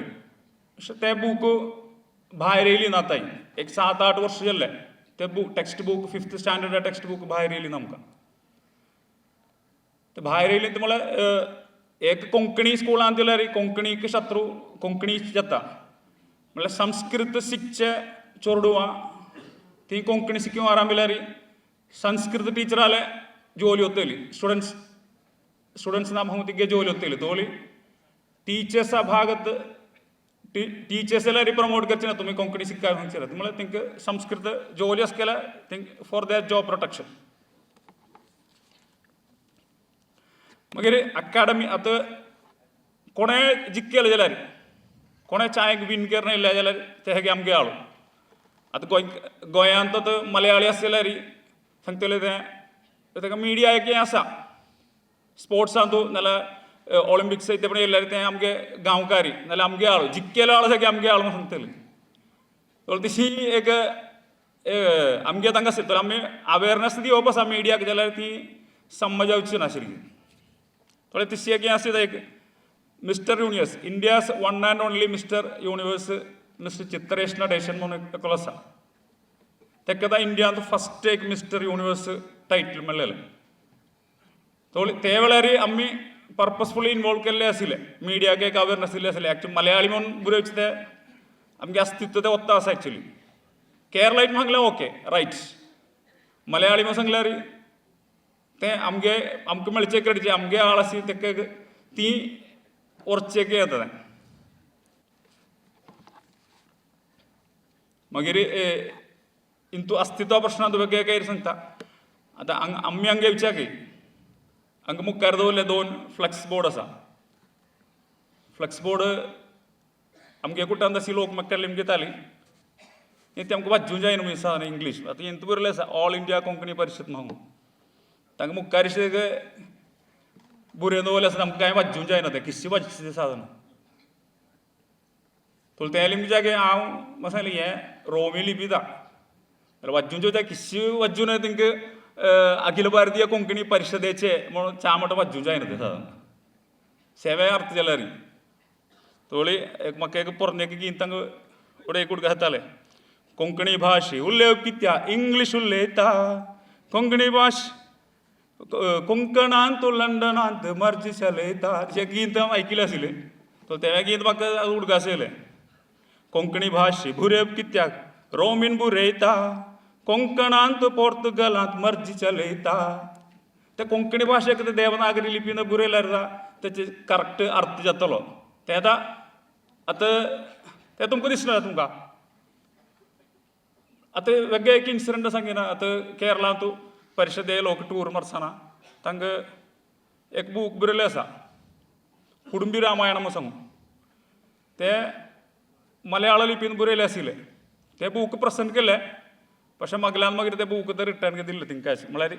अशें ते बूक भायर येयली ना आतां. एक 7-8 वर्सां जाल्ले ते book, text book, fifth standard text book भायर येयली ना आमकां. ते भायर येयली ते म्हणल्यार एक कोंकणी स्कुलान दिल्यार कोंकणीक शत्रू कोंकणी जाता. म्हणल्यार संस्कृत शिकचे चेडवां ती कोंकणी शिकूंक आरंभिल्यार संस्कृत टिचराले ജോലി ഒത്തല്, സ്റ്റുഡൻസ് സ്റ്റുഡൻസ് നാമത്തിക്ക് ജോലി ഒത്തല് തോളി टीचर्सा भागात टीचर्स എല്ലാവരും प्रमोट करचे ना तुमी कोंकणी शिकता म्हणचे म्हळ्यार तांकां संस्कृत जोली आसकेल्या तांकां फॉर there job protection. मागीर अकाडमी आतां कोणें जिखले जाल्यार, कोणें चायक विन करून येयले जाल्यार ते हेगे आमगे आळू. आतां गोंयांत आतां मलयाळी आसा जाल्यार सांगतले तें ताका मिडिया एक हें आसा स्पोर्ट्सांतू नाल्यार ऑलिंपिक्स ते पण येयल्यार तें आमगे गांवकारी नाल्यार आमगे आळू जिखलेलो आळू सारकें आमगे आळू म्हूण सांगतले. तशी एक आमगे तांकां तर आमी अवेरनस दिवप आसा मिडियाक जाल्यार ती समज जावची ना सारकी. थोडे तशी एक हें आसा एक Mister Universe, India's one and only Mister Universe Mister Chitresh Natesan म्हणून एकलो आसा. ताका आतां इंडियांत फस्ट एक मिस्टर युनिवर्स टायटल मेळ्ळेलें. ते वेळार आमी पर्पसफुली इनवॉल्व केल्ले आशिल्ले, मिडियाक एक अवेरनस दिल्ले आशिल्ले. एक्चुअली मलयाळी म्हणून बरोवचे ते आमगे अस्तित्व ते वत्ता आसा. एक्चुअली केरलायट म्हणलें ओके रायट, मलयाळी म्हणून सांगल्यार तें आमगे आमकां मेळचें क्रेडीट आमगे आळ आसी तेका ती उरचेक येता तें. मागीर इंतू अस्तित्व प्रश्नांत वेगळे काय सांगता. आतां हांगा आमी हांगा विचार हांगा मुखार दवरले दोन फ्लॅक्स बोर्ड आसा. फ्लॅक्स बोर्ड आमगे कुटान तशी लोक म्हाका घेताली ते आमकां वाचूंक जायना न्हू साधन इंग्लीश. आतां हेंत बरयलें आसा ऑल इंडिया कोंकणी परिशद म्हणून. तांकां मुखार बरोवन दवरलें आसा, आमकां कांय वाचूंक जायना तें किस्से वाचचें साधन. तुला तें लिपी जागे हांव म्हाका सांगलें हें रोमी लिपी ता जाल्यार वाचूंक जाय किस्से वाचूं न्हय तांकां अखिल भारतीय कोंकणी परिशदेचे म्हणून चा म्हणटा वाचूंक जायना तें साधन सेवे अर्थ जाल्यार तोळी एक म्हाका एक पोरणे गीत तांकां उडय कुडका जातालें. कोंकणी भाशे उलोवप कित्या इंग्लीश उलयता, कोंकणी भाश कोंकणांत लंडनांत मर्जी चलयता, अशें गीत हांव आयकिल्लें आशिल्लें. तो तें गीत म्हाका उडगास येयलें. कोंकणी भाशे बुरप कित्याक रोमीन बुरयता, कोंकणांत पोर्तुगलांत मर्जी चलयता. ते कोंकणी भाशेक ते देवनागरी लिपीन बरयल्यार तेचे करेक्ट अर्थ जातलो. तें आतां आतां तें तुमकां दिसना तुमकां. आतां वेगळे एक इन्सिडंट सांगिना. आतां केरळांत परिशदे लोक टूर मारतना तांकां एक बूक बरयल्लें आसा कुडुंबी रामायण म्हूण सांगून, तें मलयाळ लिपीन बरयलें आशिल्लें. तें बूक प्रसन्न केलें पशें मागल्यान मागीर तें बूक तर रिटर्न दिल्लें तांकां. म्हळ्यार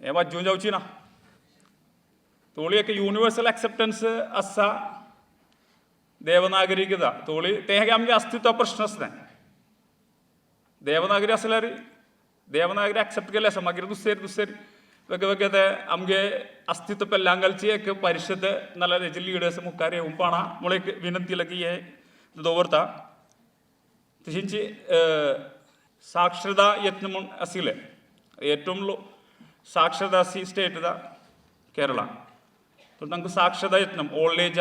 हें वाचूंक जावची ना. तोळी एक युनिवर्सल एक्सेप्टन्स आसा देवनागरीक तोळी तें आमगे अस्तित्व प्रश्न आसता. देवनागरी आसल्यार देवनागरी एक्सेप्ट केलें आसा, मागीर दुसरे दुसरे वेगळे वेगळे ते आमगे अस्तित्व पेल्यांगलची एक परिशद नाल्यार हेजे लिडर्स मुखार येवंक पाना म्हूण एक विनंती लागी हें दवरता. तशेंच साक्षरता यत्न म्हूण आशिल्लें ഏറ്റവും साक्षरता आसी स्टेट दा केरळा. तर तांकां साक्षरता यत्न ओल्ड एज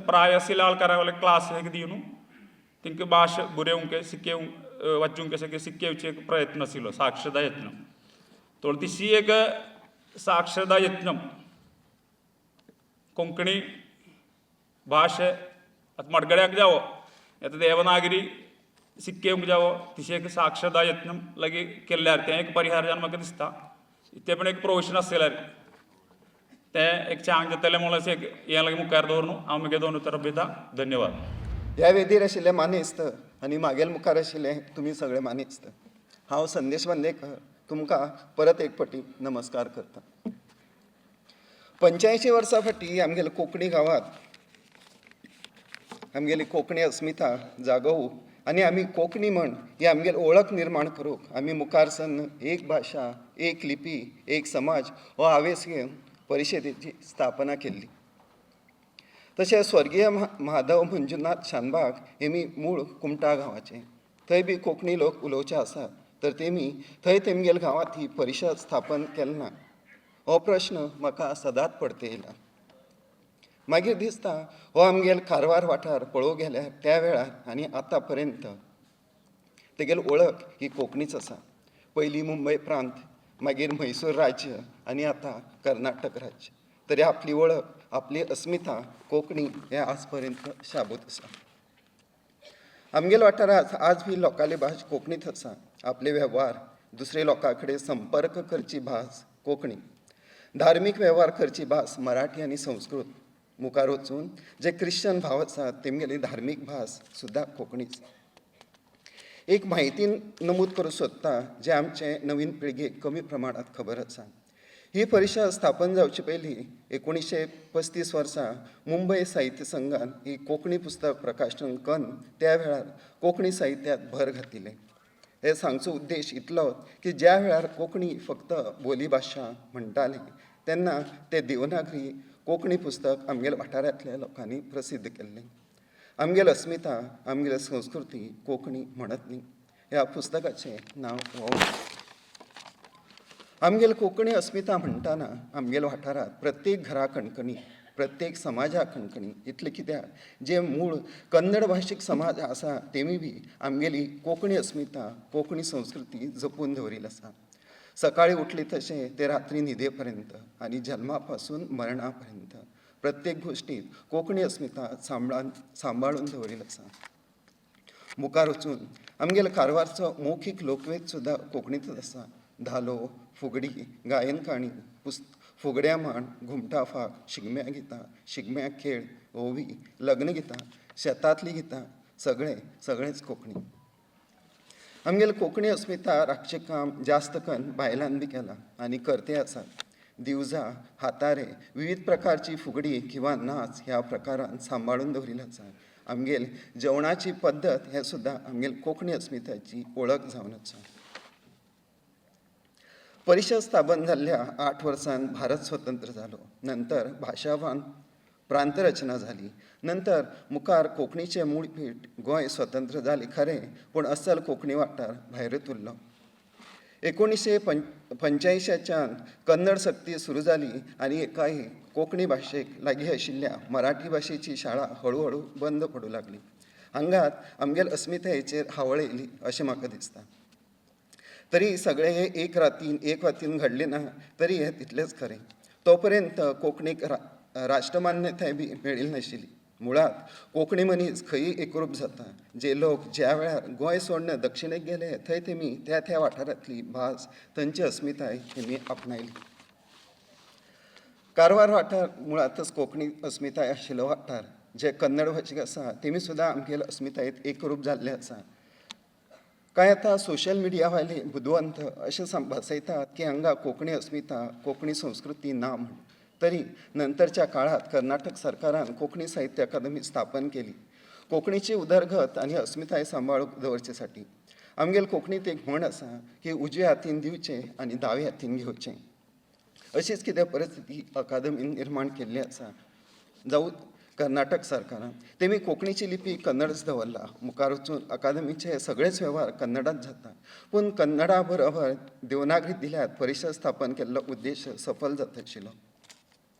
प्राय आशिल्ल्या आൾക്കാരെ क्लास दिवन तांकां भाश बरोवंक शिकेवंक वाचूंक सगळें शिकेवचे एक प्रयत्न आशिल्लो साक्षरता यत्न. तर तशी एक साक्षरता यत्न कोंकणी भाशे आतां मडगड्याक जावो आतां देवनागरी शिकेवंक जावो तशी एक साक्षरता यत्न लागी केल्यार तें एक परिहार जावन म्हाका दिसता. तें पण एक प्रोविजन आसलें तें एक चांग जातलें म्हणून अशें एक हें लागी मुखार दवरून हांव म्हगे दोन उतरां दिता. धन्यवाद. ह्या वेदीर आशिल्ले मानेस्त आनी मागेल मुखार आशिल्ले तुमी सगळे मानेस्त, हांव संदेश बांदेकर तुमकां परत एक फावटी नमस्कार करता. 85 वर्सां फाटीं आमगेले कोंकणी गांवांत आमगेली कोंकणी अस्मिता जागोवंक आनी आमी कोंकणी म्हण ही आमगेली ओळख निर्माण करूंक आमी मुखार सरन एक भाशा, एक लिपी, एक समाज हो हावेस घेवन परिशदेची स्थापना केल्ली. तशें स्वर्गीय माधव मंजुनाथ शानभाग हेमी मूळ कुमटा गांवाचे. थंय बी कोंकणी लोक उलोवचे आसात तर तेमी थंय तेमगेल गांवांत ही परिशद स्थापन केली ना हो प्रश्न म्हाका सदांच पडते येयला. मागीर दिसता हो आमगेल कारवार वाठार पळोवंक गेल्यार त्या वेळार आनी आतां पर्यंत तेगेली वळख ही कोंकणीच आसा. पयलीं मुंबय प्रांत, मागीर म्हैसूर राज्य आनी आतां कर्नाटक राज्य, तरी आपली वळख, आपली अस्मिता कोंकणी हें आज पर्यंत शाबूत आसा. आमगेल्या वाठारांत आज बी लोकांली भास कोंकणीच आसा. आपले वेव्हार, दुसरे लोकां कडेन संपर्क करची भास कोंकणी, धार्मीक वेव्हार करची भास मराठी आनी संस्कृत. मुखार वचून जे क्रिश्चन भाव आसात तेमगेली धार्मीक भास सुद्दां कोंकणीच. एक म्हायती नमूद करूंक सोदता जें आमचे नवीन पिळगेक कमी प्रमाणांत खबर आसा. ही परिशद स्थापन जावचे पयलीं 1935 वर्सा मुंबय साहित्य संघान ही कोंकणी पुस्तक प्रकाशन कन्न त्या वेळार कोंकणी साहित्यांत भर घातिल्लें. हें सांगचो उद्देश इतलो की ज्या वेळार कोंकणी फक्त बोली भाशा म्हणटाली तेन्ना तें देवनागरी कोंकणी पुस्तक आमगेल्या वाठारांतल्या लोकांनी प्रसिद्ध केल्लें. आमगेल अस्मिता, आमगेल संस्कृती कोंकणी म्हणत न्ही ह्या पुस्तकाचें नांव हो. आमगेल कोंकणी अस्मिता म्हणटाना आमगेल वाठारांत प्रत्येक घरा कणकणी, प्रत्येक समाजा कणकणी, इतलें कित्याक जे मूळ कन्नड भाशीक समाज आसा तेमी बी आमगेली कोंकणी अस्मिता, कोंकणी संस्कृती जपून दवरिल्ली आसा. सकाळीं उठली तशें ते रात्री न्हिदे पर्यंत आनी जल्मा पासून मरणा पर्यंत प्रत्येक गोश्टींत कोंकणी अस्मिता सांबाळून दवरिल्ली आसा. मुखार वचून आमगेलो कारवारचो मौखीक लोकवेद सुद्दां कोंकणींतच आसा. धालो, फुगडी, गायन काणी, फुगड्या मांड, घुमटा फाक, शिगम्या गितां, शिगम्या खेळ, होवी, लग्न गितां, शेतांतलीं गितां, सगळें सगळेंच कोंकणी. आमगेली कोंकणी अस्मिता राखचें काम जास्त कन्न बायलान बी केलां आनी करते आसात. दिवजां, हातारे, विविध प्रकारची फुगडी किंवा नाच ह्या प्रकारान सांबाळून दवरिल्लो आसा. आमगेल जेवणाची पद्दत हें सुद्दां आमगेल कोंकणी अस्मितायेची वळख जावन आसा. परिशद स्थापन जाल्ल्या 8 वर्सान भारत स्वतंत्र जालो. नंतर भाशावान प्रांतरचना जाली. नंतर मुखार कोंकणीचें मूळ पीठ गोंय स्वतंत्र जालें खरें, पूण असल कोंकणी वाठार भायरूच उरलो. 1985च्यान कन्नड सक्ती सुरू जाली आनी एकाएक कोंकणी भाशेक लागीं आशिल्ल्या मराठी भाशेची शाळा हळू हळू बंद पडूं लागली. हांगात आमगेल अस्मितायेचेर हावळ येयली अशें म्हाका दिसता. तरी सगळें हें एक रातीन एक वातीन घडलें ना तरी हें तितलेंच खरें. तो पर्यंत कोंकणीक राष्ट्रमान्यताय बी मेळिल्ली नाशिल्ली. मुळांत कोंकणी मनीस खंयी एकरूप जाता. जे लोक ज्या वेळार गोंय सोडून दक्षिणेक गेले थंय तेमी त्या त्या वाठारांतली भास, थंयची अस्मिताय तेमी आपणायली. कारवार वाठार मुळांतच कोंकणी अस्मिताय आशिल्लो वाठार. जे कन्नड भाशीक आसा तेमी सुद्दां आमगेले अस्मितायेंत एकरूप जाल्ले आसा. कांय आतां सोशल मिडिया वयले बुदवंत अशें भासयतात की हांगा कोंकणी अस्मिता, कोंकणी संस्कृती ना म्हूण. तरी नंतरच्या काळांत कर्नाटक सरकारान कोंकणी साहित्य अकादमी स्थापन केली कोंकणीची उदरगत आनी अस्मिताय सांबाळून दवरचे साठी. आमगेल कोंकणींत एक म्हण आसा की उजव्या हातीन दिवचें आनी दाव्या हातीन घेवचें. अशीच कितें परिस्थिती अकादमीन निर्माण केल्ली आसा. जावं कर्नाटक सरकारान तेमी कोंकणीची लिपी कन्नडच दवरला. मुखार वचून अकादमीचे सगळेच वेव्हार कन्नडांत जाता, पूण कन्नडा बरोबर देवनागरी दिल्यार परिशद स्थापन केल्लो उद्देश सफल जाता आशिल्लो.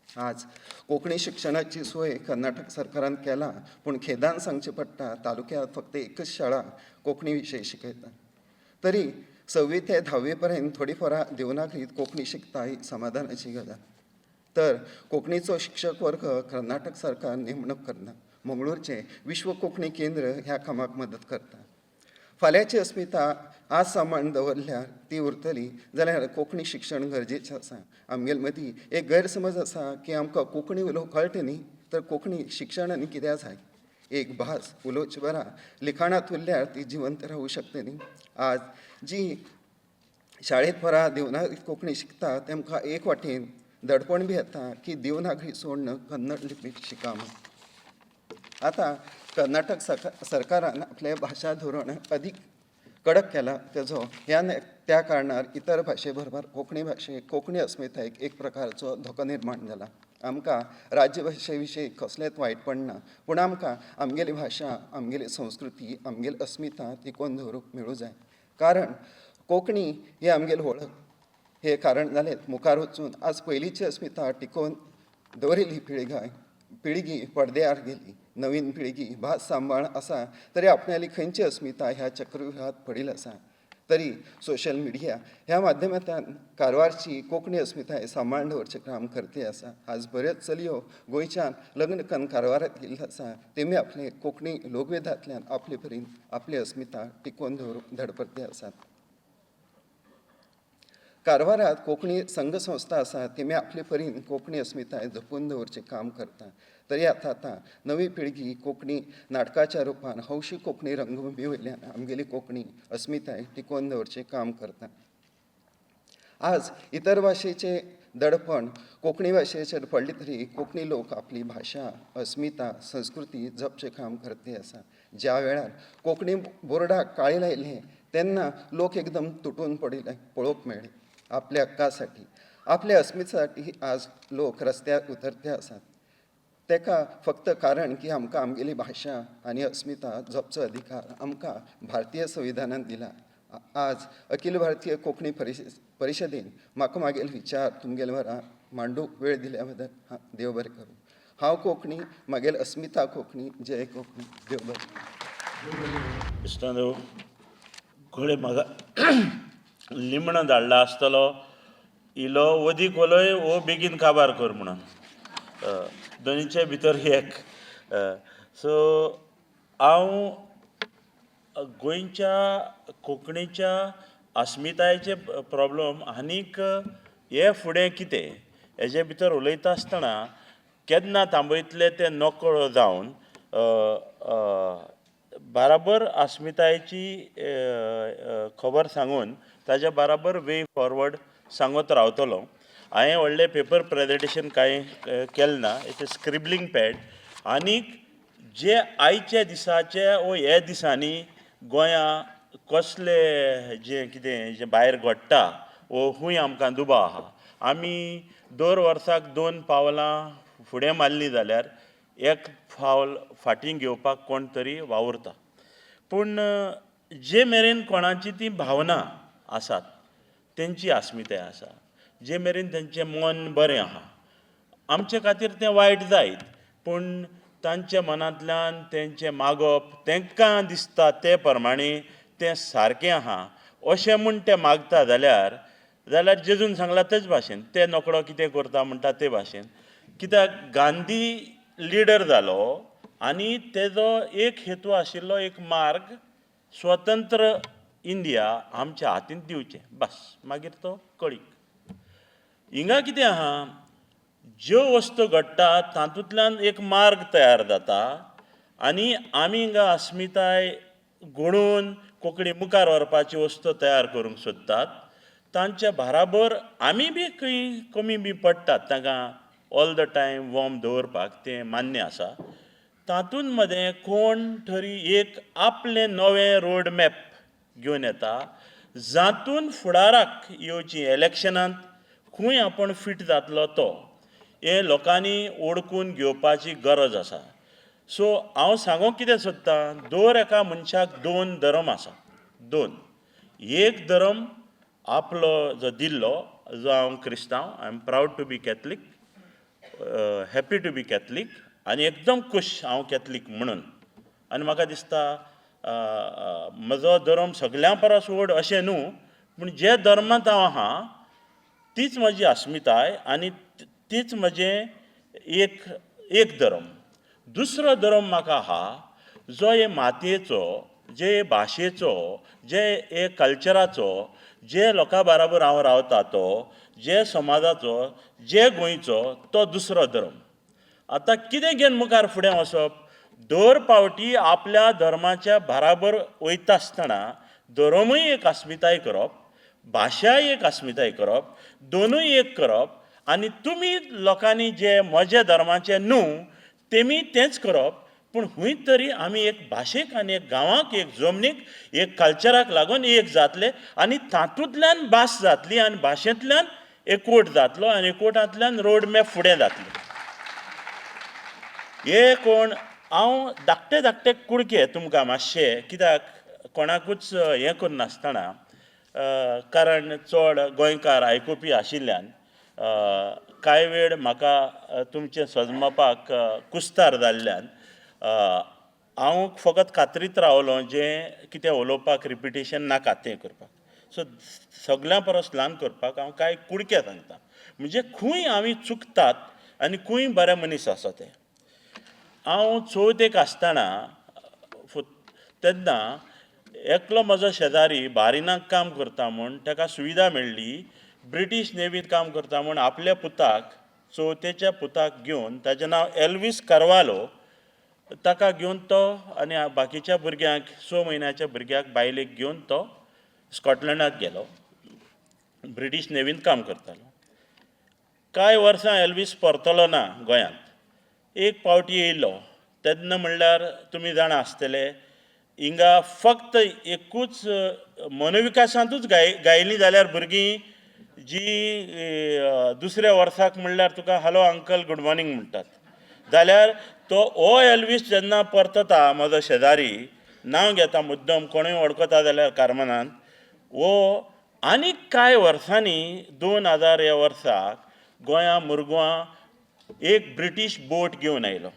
आज कोंकणी शिक्षणाची सोय कर्नाटक सरकारान केला, पूण खेदान सांगचें पडटा तालुक्यांत फक्त एकच शाळा कोंकणी विशय शिकयता. तरी 6वी ते 10वी पर्यंत थोडी पोरां देवनागरीत कोंकणी शिकता ही समाधानाची गजाल. तर कोंकणीचो शिक्षक वर्ग कर्नाटक सरकार नेमणूक करना. मंगळूरचें विश्व कोंकणी केंद्र ह्या कामाक मदत करता. फाल्यांची अस्मिता आज सांबाळून दवरल्यार ती उरतली जाल्यार कोंकणी शिक्षण गरजेचें आसा. आमगेले मदीं एक गैरसमज आसा की आमकां कोंकणी उलोवंक कळटा न्ही तर कोंकणी शिक्षण आनी कित्याक जाय. एक भास उलोवचे बरा लिखाणांत उरल्यार ती जिवंत रावूं शकता न्ही. आज जी शाळेंत पोरां देवनागरी कोंकणी शिकता तेमकां एक वाटेन दडपण बी येता की देवनागरी सोडून कन्नड लिपीत शिका म्हूण. आतां कर्नाटक सरकारान आपलें भाशा धोरण अदीक कडक केलां तेजो ह्या त्या कारणार इतर भाशे बरोबर कोंकणी भाशेक, कोंकणी अस्मितायेक एक प्रकारचो धोको निर्माण जाला. आमकां राज्यभाशे विशीं कसलेंच वायटपण ना, पूण आमकां आमगेली भाशा, आमगेली संस्कृती, आमगेली अस्मिता टिकोवन दवरूंक मेळूं जाय. कारण कोंकणी ही आमगेली वळख हें कारण जालें मुखार वचून आज पयलींची अस्मिता टिकोवन दवरिल्ली पिळगी पडद्यार गेली. नवीन पिळगी भास सांबाळ आसा तरी आपणाली खंयची अस्मिता ह्या चक्रव्युहात पडिल्ली आसा. तरी सोशल मिडिया ह्या माध्यमांतल्यान कारवारची कोंकणी अस्मिताय सांबाळून दवरचें काम करती आसा. आज बऱ्योच चलयो गोंयच्यान लग्न करून कारवारांत गेल्ल्यो आसा, तेमी आपले कोंकणी लोकवेदांतल्यान आपले परीन आपली अस्मिता टिकोवन दवरूंक धडपडटी आसात. कारवारांत कोंकणी संघ संस्था आसा, तेमी आपले परीन कोंकणी अस्मिताय जपून दवरचें काम करता. तरी आतां आतां नवी पिळगी कोंकणी नाटकाच्या रुपान हौशी कोंकणी रंगभुमी वयल्यान आमगेली कोंकणी अस्मिताय टिकोवन दवरचें काम करता. आज इतर भाशेचें दडपण कोंकणी भाशेचेर पडलें तरी कोंकणी लोक आपली भाशा, अस्मिता, संस्कृती जपचें काम करती आसा. ज्या वेळार कोंकणी बोर्डाक काळी लायलें तेन्ना लोक एकदम तुटून पडिल्ले पळोवंक मेळ्ळे. आपल्या हक्कासाठी, आपल्या अस्मितेसाठी आज लोक रस्त्यार उतरते आसात. तेका फक्त कारण की आमकां आमगेली भाशा आनी अस्मिता जपचो अधिकार आमकां भारतीय संविधानान दिला. आज अखील भारतीय कोंकणी परिशदेन म्हाका म्हागेले विचार तुमगेले वरा मांडूंक वेळ दिल्या बद्दल देव बरें करूं. हांव कोंकणी, म्हागेली अस्मिता कोंकणी. जय कोंकणी. देव बरें. इश्टांनो, घोडे म्हाका लिमणो धाडला आसतलो, इलो वदीक उलय वो बेगीन काबार कर म्हणून, दोनीचे भितर एक. सो हांव गोंयच्या कोंकणीच्या अस्मितायेचे प्रोब्लम आनीक हे फुडें कितें हेजे भितर उलयता आसतना केन्ना थांबयतले ते नकळो जावन बाराबर अस्मितायेची खबर सांगून ताज्या बाराबर वे फॉरवर्ड सांगत रावतलो. हांवें व्हडलें पेपर प्रेजेंटेशन कांय केलें ना, it's a scribbling pad. आनीक जे आयच्या दिसाचे वो हे दिसांनी गोंया कसले जें कितें जें भायर घडटा वो खूंय आमकां दुबाव आहा. आमी दर वर्साक 2 पावलां फुडें मारलीं जाल्यार 1 पावल फाटीं घेवपाक कोण तरी वावुरता. पूण जे मेरेन कोणाची ती भावना आसात, तेंची अस्मिताय आसा, जे मेरेन तेंचें मन बरें आहा, आमचे खातीर तें वायट जायत, पूण तांच्या मनांतल्यान तेंचें मागप तेंकां दिसता ते प्रमाणे तें सारकें आहा अशें म्हूण ते मागता जाल्यार, जाल्यार जेजून सांगलां तेच भाशेन ते नकळो कितें करता म्हणटा ते भाशेन. कित्याक गांधी लिडर जालो आनी तेजो एक हेतू आशिल्लो, एक मार्ग स्वतंत्र इंडिया आमच्या हातींत दिवचें, बस मागीर तो कळीक. हिंगा कितें आहा, ज्यो वस्तू घडटा तातूंतल्यान एक मार्ग तयार जाता आनी आमी हिंगा अस्मिताय घडोवन कोंकणी मुखार व्हरपाची वस्तू तयार करूंक सोदतात. तांच्या बाराबर आमी बी खंय कमी बी पडटात, तांकां ऑल the time warm दवरपाक तें मान्य आसा. तातूंत मदें कोण तरी एक आपलें नवें रोड मॅप घेवन येता, जातून फुडाराक येवची इलेक्शनांत खूंय आपूण फिट जातलो तो हें लोकांनी ओळखून घेवपाची गरज आसा. सो हांव सांगूंक कितें सोदतां, दर एका मनशाक 2 धर्म आसा, 2. एक धर्म आपलो जो दिल्लो, जो हांव क्रिस्तांव, I am proud to be Catholic, happy to be Catholic, आनी एकदम खूश हांव कॅथलीक म्हणून. आनी म्हाका दिसता म्हजो धर्म सगळ्यां परस व्हड अशें न्हू, पूण जे धर्मांत हांव आहा तीच म्हजी अस्मिताय आनी तीच म्हजें एक धर्म. दुसरो धर्म म्हाका आहा जो हे मातयेचो, जे भाशेचो, जे हे कल्चराचो, जे लोकां बाराबर हांव रावता तो, जे समाजाचो, जे गोंयचो, तो दुसरो धर्म. आतां कितें घेवन मुखार फुडें वचप, दर पावटी आपल्या धर्माच्या बाराबर वयता आसतना धर्मूय एक अस्मिताय करप, भाशाय एक अस्मिताय करप, दोनूय एक करप, आनी तुमी लोकांनी जे म्हज्या धर्माचे न्हू तेमी तेंच करप. पूण खूंय तरी आमी एक भाशेक आनी एक गांवाक, एक जमनीक, एक कल्चराक लागून एक जातले आनी तातूंतल्यान भास जातली आनी भाशेंतल्यान एकवट जातलो आनी एकवटांतल्यान रोड मॅप फुडें जातली. हे कोण हांव धाकटे धाकटे कुडके तुमकां मातशे, कित्याक कोणाकूच हें करनासतना, कारण चड गोंयकार आयकुपी आशिल्ल्यान कांय वेळ म्हाका तुमचें सजमपाक कुस्तार जाल्ल्यान हांव फकत खात्रीत रावलो जें कितें उलोवपाक रिपिटेशन नाका तें करपाक. सो सगल्यां परस ल्हान करपाक हांव कांय कुडके सांगता, म्हणजे खंय आमी चुकतात आनी खंय बरे मनीस आसा ते. हांव चवथेक आसतना तेन्ना एकलो म्हजो शेजारी बारिनाक काम करता म्हूण ताका सुविधा मेळ्ळी, ब्रिटीश नेवींत काम करता म्हूण आपल्या पुताक, चवथेच्या पुताक घेवन, ताजें नांव एल्वीस कार्वालो, ताका घेवन तो आनी बाकीच्या भुरग्यांक, 6 म्हयन्याच्या भुरग्याक बायलेक घेवन तो स्कॉटलंडाक गेलो, ब्रिटीश नेवींत काम करतालो. कांय वर्सां एल्वीस परतलो ना गोंयांत. एक पावटी येयलो तेन्ना म्हणल्यार तुमी जाणा आसतले, हिंगा फक्त एकूच मनोविकासांतूच गायलीं जाल्यार भुरगीं जी दुसऱ्या वर्साक म्हणल्यार तुका हॅलो अंकल गूड मॉर्निंग म्हणटात. जाल्यार तो ओ एल्वीस जेन्ना परतता, म्हजो शेजारी, नांव घेता मुद्दम, कोणूय वळखता जाल्यार कारमनान, वो आनीक कांय वर्सांनी 2000 ह्या वर्साक गोंया मुरगांवां एक ब्रिटीश बोट घेवन आयलो.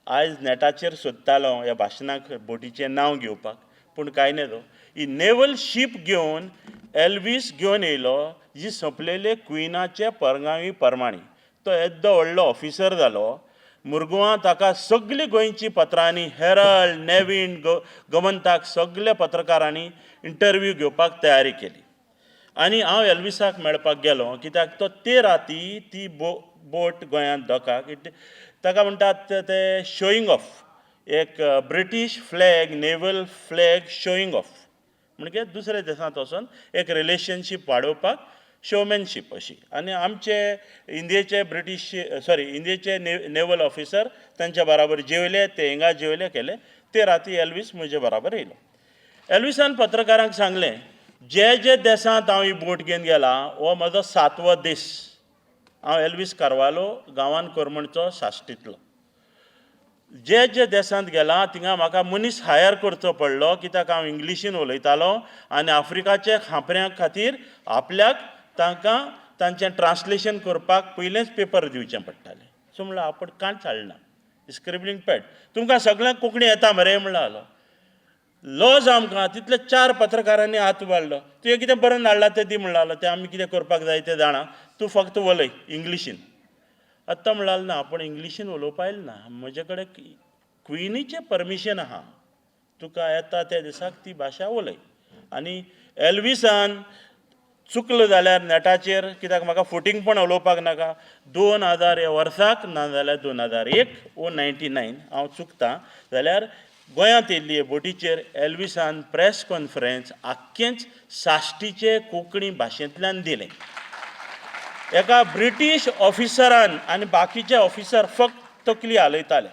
आयज नेटाचेर सोदतालो ह्या भाशणाक बोटीचें नांव घेवपाक, पूण कांय न्ही. ही नेवल शीप घेवन एल्वीस घेवन येयलो, जी सोंपलेले क्विनाचे परगावी परमाणी. तो येद्दो व्हडलो ऑफिसर जालो मुरगांवां, ताका सगळीं गोंयची पत्रांनी, हेरल्ड, नेवीन, गोमंताक सगल्या पत्रकारांनी इंटरव्यू घेवपाक तयारी केली. आनी हांव एल्विसाक मेळपाक गेलो, कित्याक तो ते राती ती बोट गोंयांत दोकाक, ताका म्हणटात ते शोईंग ऑफ, एक British flag, naval flag showing off, म्हणजे दुसऱ्या देशांत वचोन एक रिलेशनशीप वाडोवपाक शोमॅनशीप अशी. आनी आमचे इंडियेचे ब्रिटीश, सॉरी, इंडियेचे नेवल ऑफिसर तांच्या बराबर जेवले, ते हिंगा जेवले केले. ते राती एल्वीस म्हजे बराबर येयलो. एल्विसान पत्रकारांक सांगलें, जे जे देशांत हांव ही बोट घेवन गेला हो म्हजो 7वो दीस. हांव एल्वीस कार्वालो, गांवान करमणचो, साश्टींतलो. जे जे देशांत गेला थिंगा म्हाका मनीस हायर करचो पडलो, कित्याक हांव इंग्लिशीन उलयतालो आनी आफ्रिकाचे खांपऱ्यां खातीर आपल्याक तांकां तांचें ट्रांसलेशन करपाक पयलेंच पेपर दिवचें पडटालें. सो म्हणल्यार आपण कांयच हाडना, स्क्रिबलींग पॅड. तुमकां सगळ्यांक कोंकणी येता मरे म्हणलो. लॉज आमकां तितले 4 पत्रकारांनी हात उबारलो, तुवें कितें बरोवन हाडलां तें दी म्हणलो, तें आमी कितें करपाक जाय तें जाणा, तूं फक्त उलय इंग्लिशीन. आतां म्हणलाल ना, पूण इंग्लिशीन उलोवपा येयल ना, म्हजे कडेन क्विनीचें परमिशन आहा, तुका येता त्या दिसाक ती भाशा उलय. आनी एल्विसान चुकलो जाल्यार नेटाचेर, कित्याक म्हाका फुटींगपण उलोवपाक नाका, 2000 ह्या वर्साक ना जाल्यार 2001 वो 99 हांव चुकतां जाल्यार गोंयांत येयल्ली बोटीचेर एल्विसान प्रेस कॉन्फरन्स आख्खेंच साश्टीचे कोंकणी भाशेंतल्यान दिलें. एका ब्रिटीश ऑफिसरान आनी बाकीचे ऑफिसर फक्त तकली हालयताले,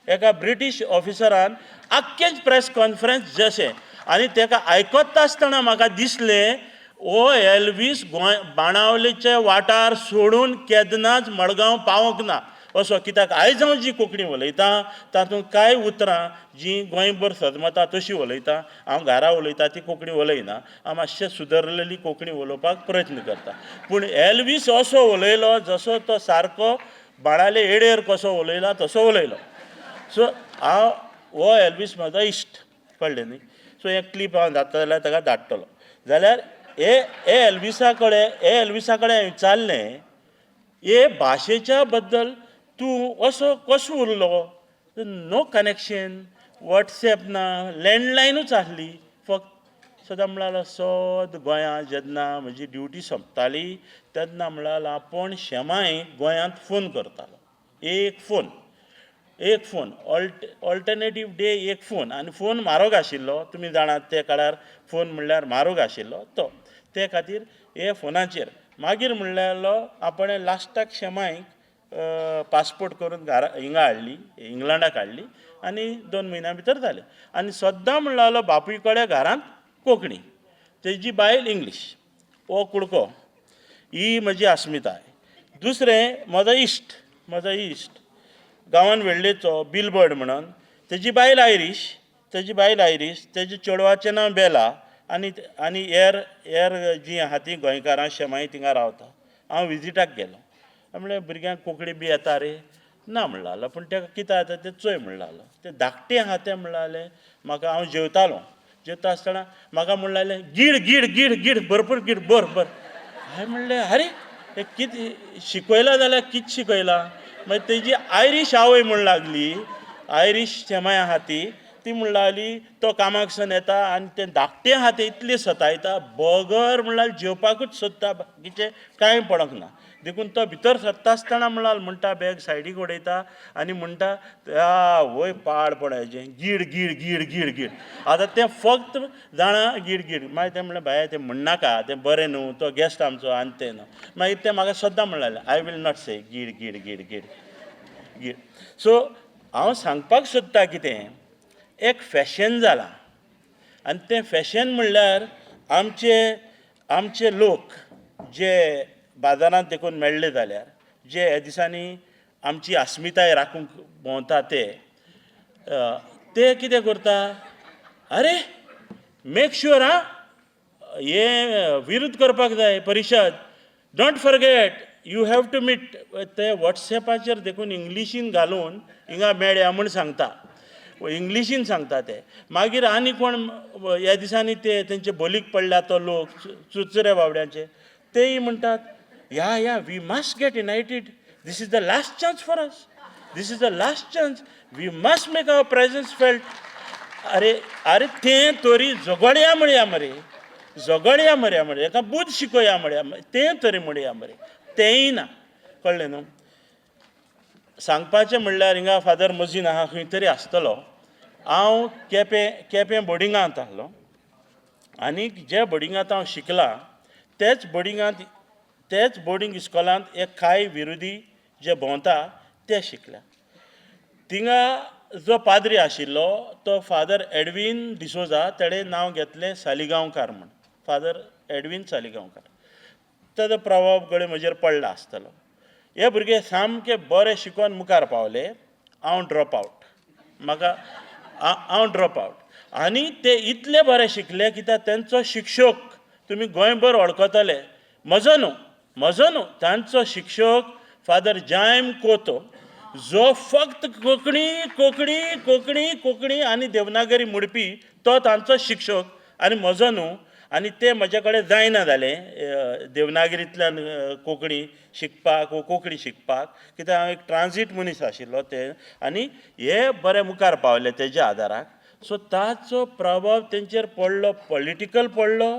एका ब्रिटीश ऑफिसरान आख्खेंच प्रेस कॉन्फरन्स जशें, आनी ताका आयकता आसतना म्हाका दिसलें ओ एल्वीस गोंय बाणावलेचे वाठार सोडून केन्नाच मडगांव पावोंक ना असो, कित्याक आयज हांव जी कोंकणी उलयतां तातूंत कांय उतरां जीं गोंयभर सजमता तशी उलयतां, हांव घरा उलयता ती कोंकणी उलयना, हांव मातशें सुदरलेली कोंकणी उलोवपाक प्रयत्न करता. पूण एल्वीस असो उलयलो जसो तो सारको बाणाले एडेर कसो उलयला तसो उलयलो. सो हांव हो एल्वीस म्हजो इश्ट, कळ्ळें न्ही. सो हें क्लिप हांव जाता जाल्यार ताका धाडटलो. जाल्यार हे एल्विसा कडेन, हे एल्विसा कडेन हांवें विचारलें, हे भाशेच्या बद्दल तूं असो कसो उरलो, नो कनेक्शन, वॉट्सएप ना, लँडलायनूच आसली फक्त. सदां म्हणल्यार सद गोंयांत जेन्ना म्हजी ड्युटी सोंपताली तेन्ना म्हणल्यार आपूण शेमाय गोंयांत फोन करतालो, एक फोन, एक फोन, ऑल्टरनेटीव डे एक फोन, आनी फोन म्हारग आशिल्लो, तुमी जाणात ते काळार फोन म्हणल्यार म्हारग आशिल्लो तो, ते खातीर हे फोनाचेर. मागीर म्हणलेलो आपणें लास्टाक शेमायक पासपोर्ट करून घरा हिंगा हाडली, इंग्लंडाक हाडली आनी 2 म्हयन्या भितर जालें. आनी सद्दां म्हणलो जाल्यार बापूय कडेन घरांत कोंकणी, तेजी बायल इंग्लीश. हो कुडको, ही म्हजी अस्मिताय. दुसरें म्हजो इश्ट, म्हजो इश्ट गांवान वेळ्ळेचो बिलबर्ड म्हणून, तेजी बायल आयरीश, तेजी बायल आयरीश, तेजे चेडवाचें नांव बेला आनी आनी हेर हेर जीं आहा तीं गोंयकारां शेमांय थिंगा रावता. हांव विजिटाक गेलो, म्हणलें भुरग्यांक कोंकणी बी येता रे? ना म्हणलो जालो, पूण ताका कितें जाता तें चोय म्हणलो जालो. तें धाकटें आहा तें म्हणलें जालें म्हाका, हांव जेवतालो, जेवता आसतना म्हाका म्हणलें जालें गीड गीड गीड गीड भरपूर गीड बर बर. हांवें म्हणलें आरे हें कितें शिकयलां जाल्यार कितें शिकयलां? मागीर तेजी आयरीश आवय म्हूण लागली, आयरीश शेमांय आहा ती, ती म्हण लागली तो कामाकसून येता आनी तें धाकटें आहा तें इतलें सतायता, बगर म्हणल्यार जेवपाकूच सोदता, बाकीचें कांय पडोंक ना. देखून तो भितर सरता आसतना म्हणल्यार म्हणटा बॅग सायडीक उडयता आनी म्हणटा वय पाड पड हेजें गीड गीड गीड गीड गीड. आतां तें फक्त जाणा गीड गीड. मागीर तें म्हणलें बाये तें म्हणनाका, तें बरें न्हू, तो गॅस्ट आमचो आनी तें न्हू. मागीर तें म्हाका सद्दां म्हणलें I will not से गीड गीड गीड गीड गीड. सो हांव सांगपाक सोदता कितें, एक फॅशन जालां आनी तें फॅशन म्हणल्यार आमचे आमचे लोक जे बाजारांत देखून मेळ्ळे जाल्यार, जे ह्या दिसांनी आमची अस्मिताय राखूंक भोंवता ते ते कितें करता, अरे मेक शुअर आं हें विरुद्ध करपाक जाय परिशद, don't forget you have to meet. ते वॉट्सएपाचेर देखून इंग्लिशीन घालून हिंगा मेळया म्हूण सांगता, इंग्लिशीन सांगता ते. मागीर आनी कोण ह्या दिसांनी ते तेंचे बोलीक पडल्या तो लोक चुरचुरे बावड्यांचे, तेय म्हणटात yeah yeah we must get united, this is the last chance for us, this is the last chance, we must make our presence felt. अरे अरे तें तरी झगडया म्हणया मरे, झगडया मरे मरे, एका बूद शिकोया म्हणया, तें तरी म्हणया मरे, तेंय ना. कळ्ळें न्हू? सांगपाचें म्हणल्यार हिंगा फादर मजीन आहा खंय तरी आसतलो. हांव केपें केपें बोर्डिंगांत आहलो आनी जे बोर्डिंगांत हांव शिकलां तेच बोर्डिंगांत, तेच बोर्डिंग इस्कॉलांत एक कांय विरोधी जे भोंवता ते शिकल्या. थिंगा जो पाद्री आशिल्लो तो फादर एडवीन डिसोजा, तेणें नांव घेतलें सालिगांवकार म्हूण, फादर एडवीन सालिगांवकार. ताजो प्रभाव घडये म्हजेर पडला आसतलो. हे भुरगे सामके बरे शिकोन मुखार पावले, हांव ड्रॉप आवट, म्हाका हांव ड्रॉप आवट. आनी ते इतले बरे शिकले कित्याक तेंचो शिक्षक तुमी गोंयभर वळखतले, म्हजो न्हू, म्हजो न्हू, तांचो शिक्षक फादर जायम कोतो, जो फक्त कोंकणी कोंकणी कोंकणी कोंकणी आनी देवनागरी म्हणपी, तो तांचो शिक्षक आनी म्हजो न्हू. आनी तें म्हजे कडेन जायना जालें देवनागरींतल्यान कोंकणी शिकपाक वो कोंकणी शिकपाक, कित्याक हांव एक ट्रान्जीट मनीस आशिल्लो ते. आनी हे बरे मुखार पावले तेज्या आदाराक. सो ताचो प्रभाव तेंचेर पडलो, पॉलिटिकल पडलो,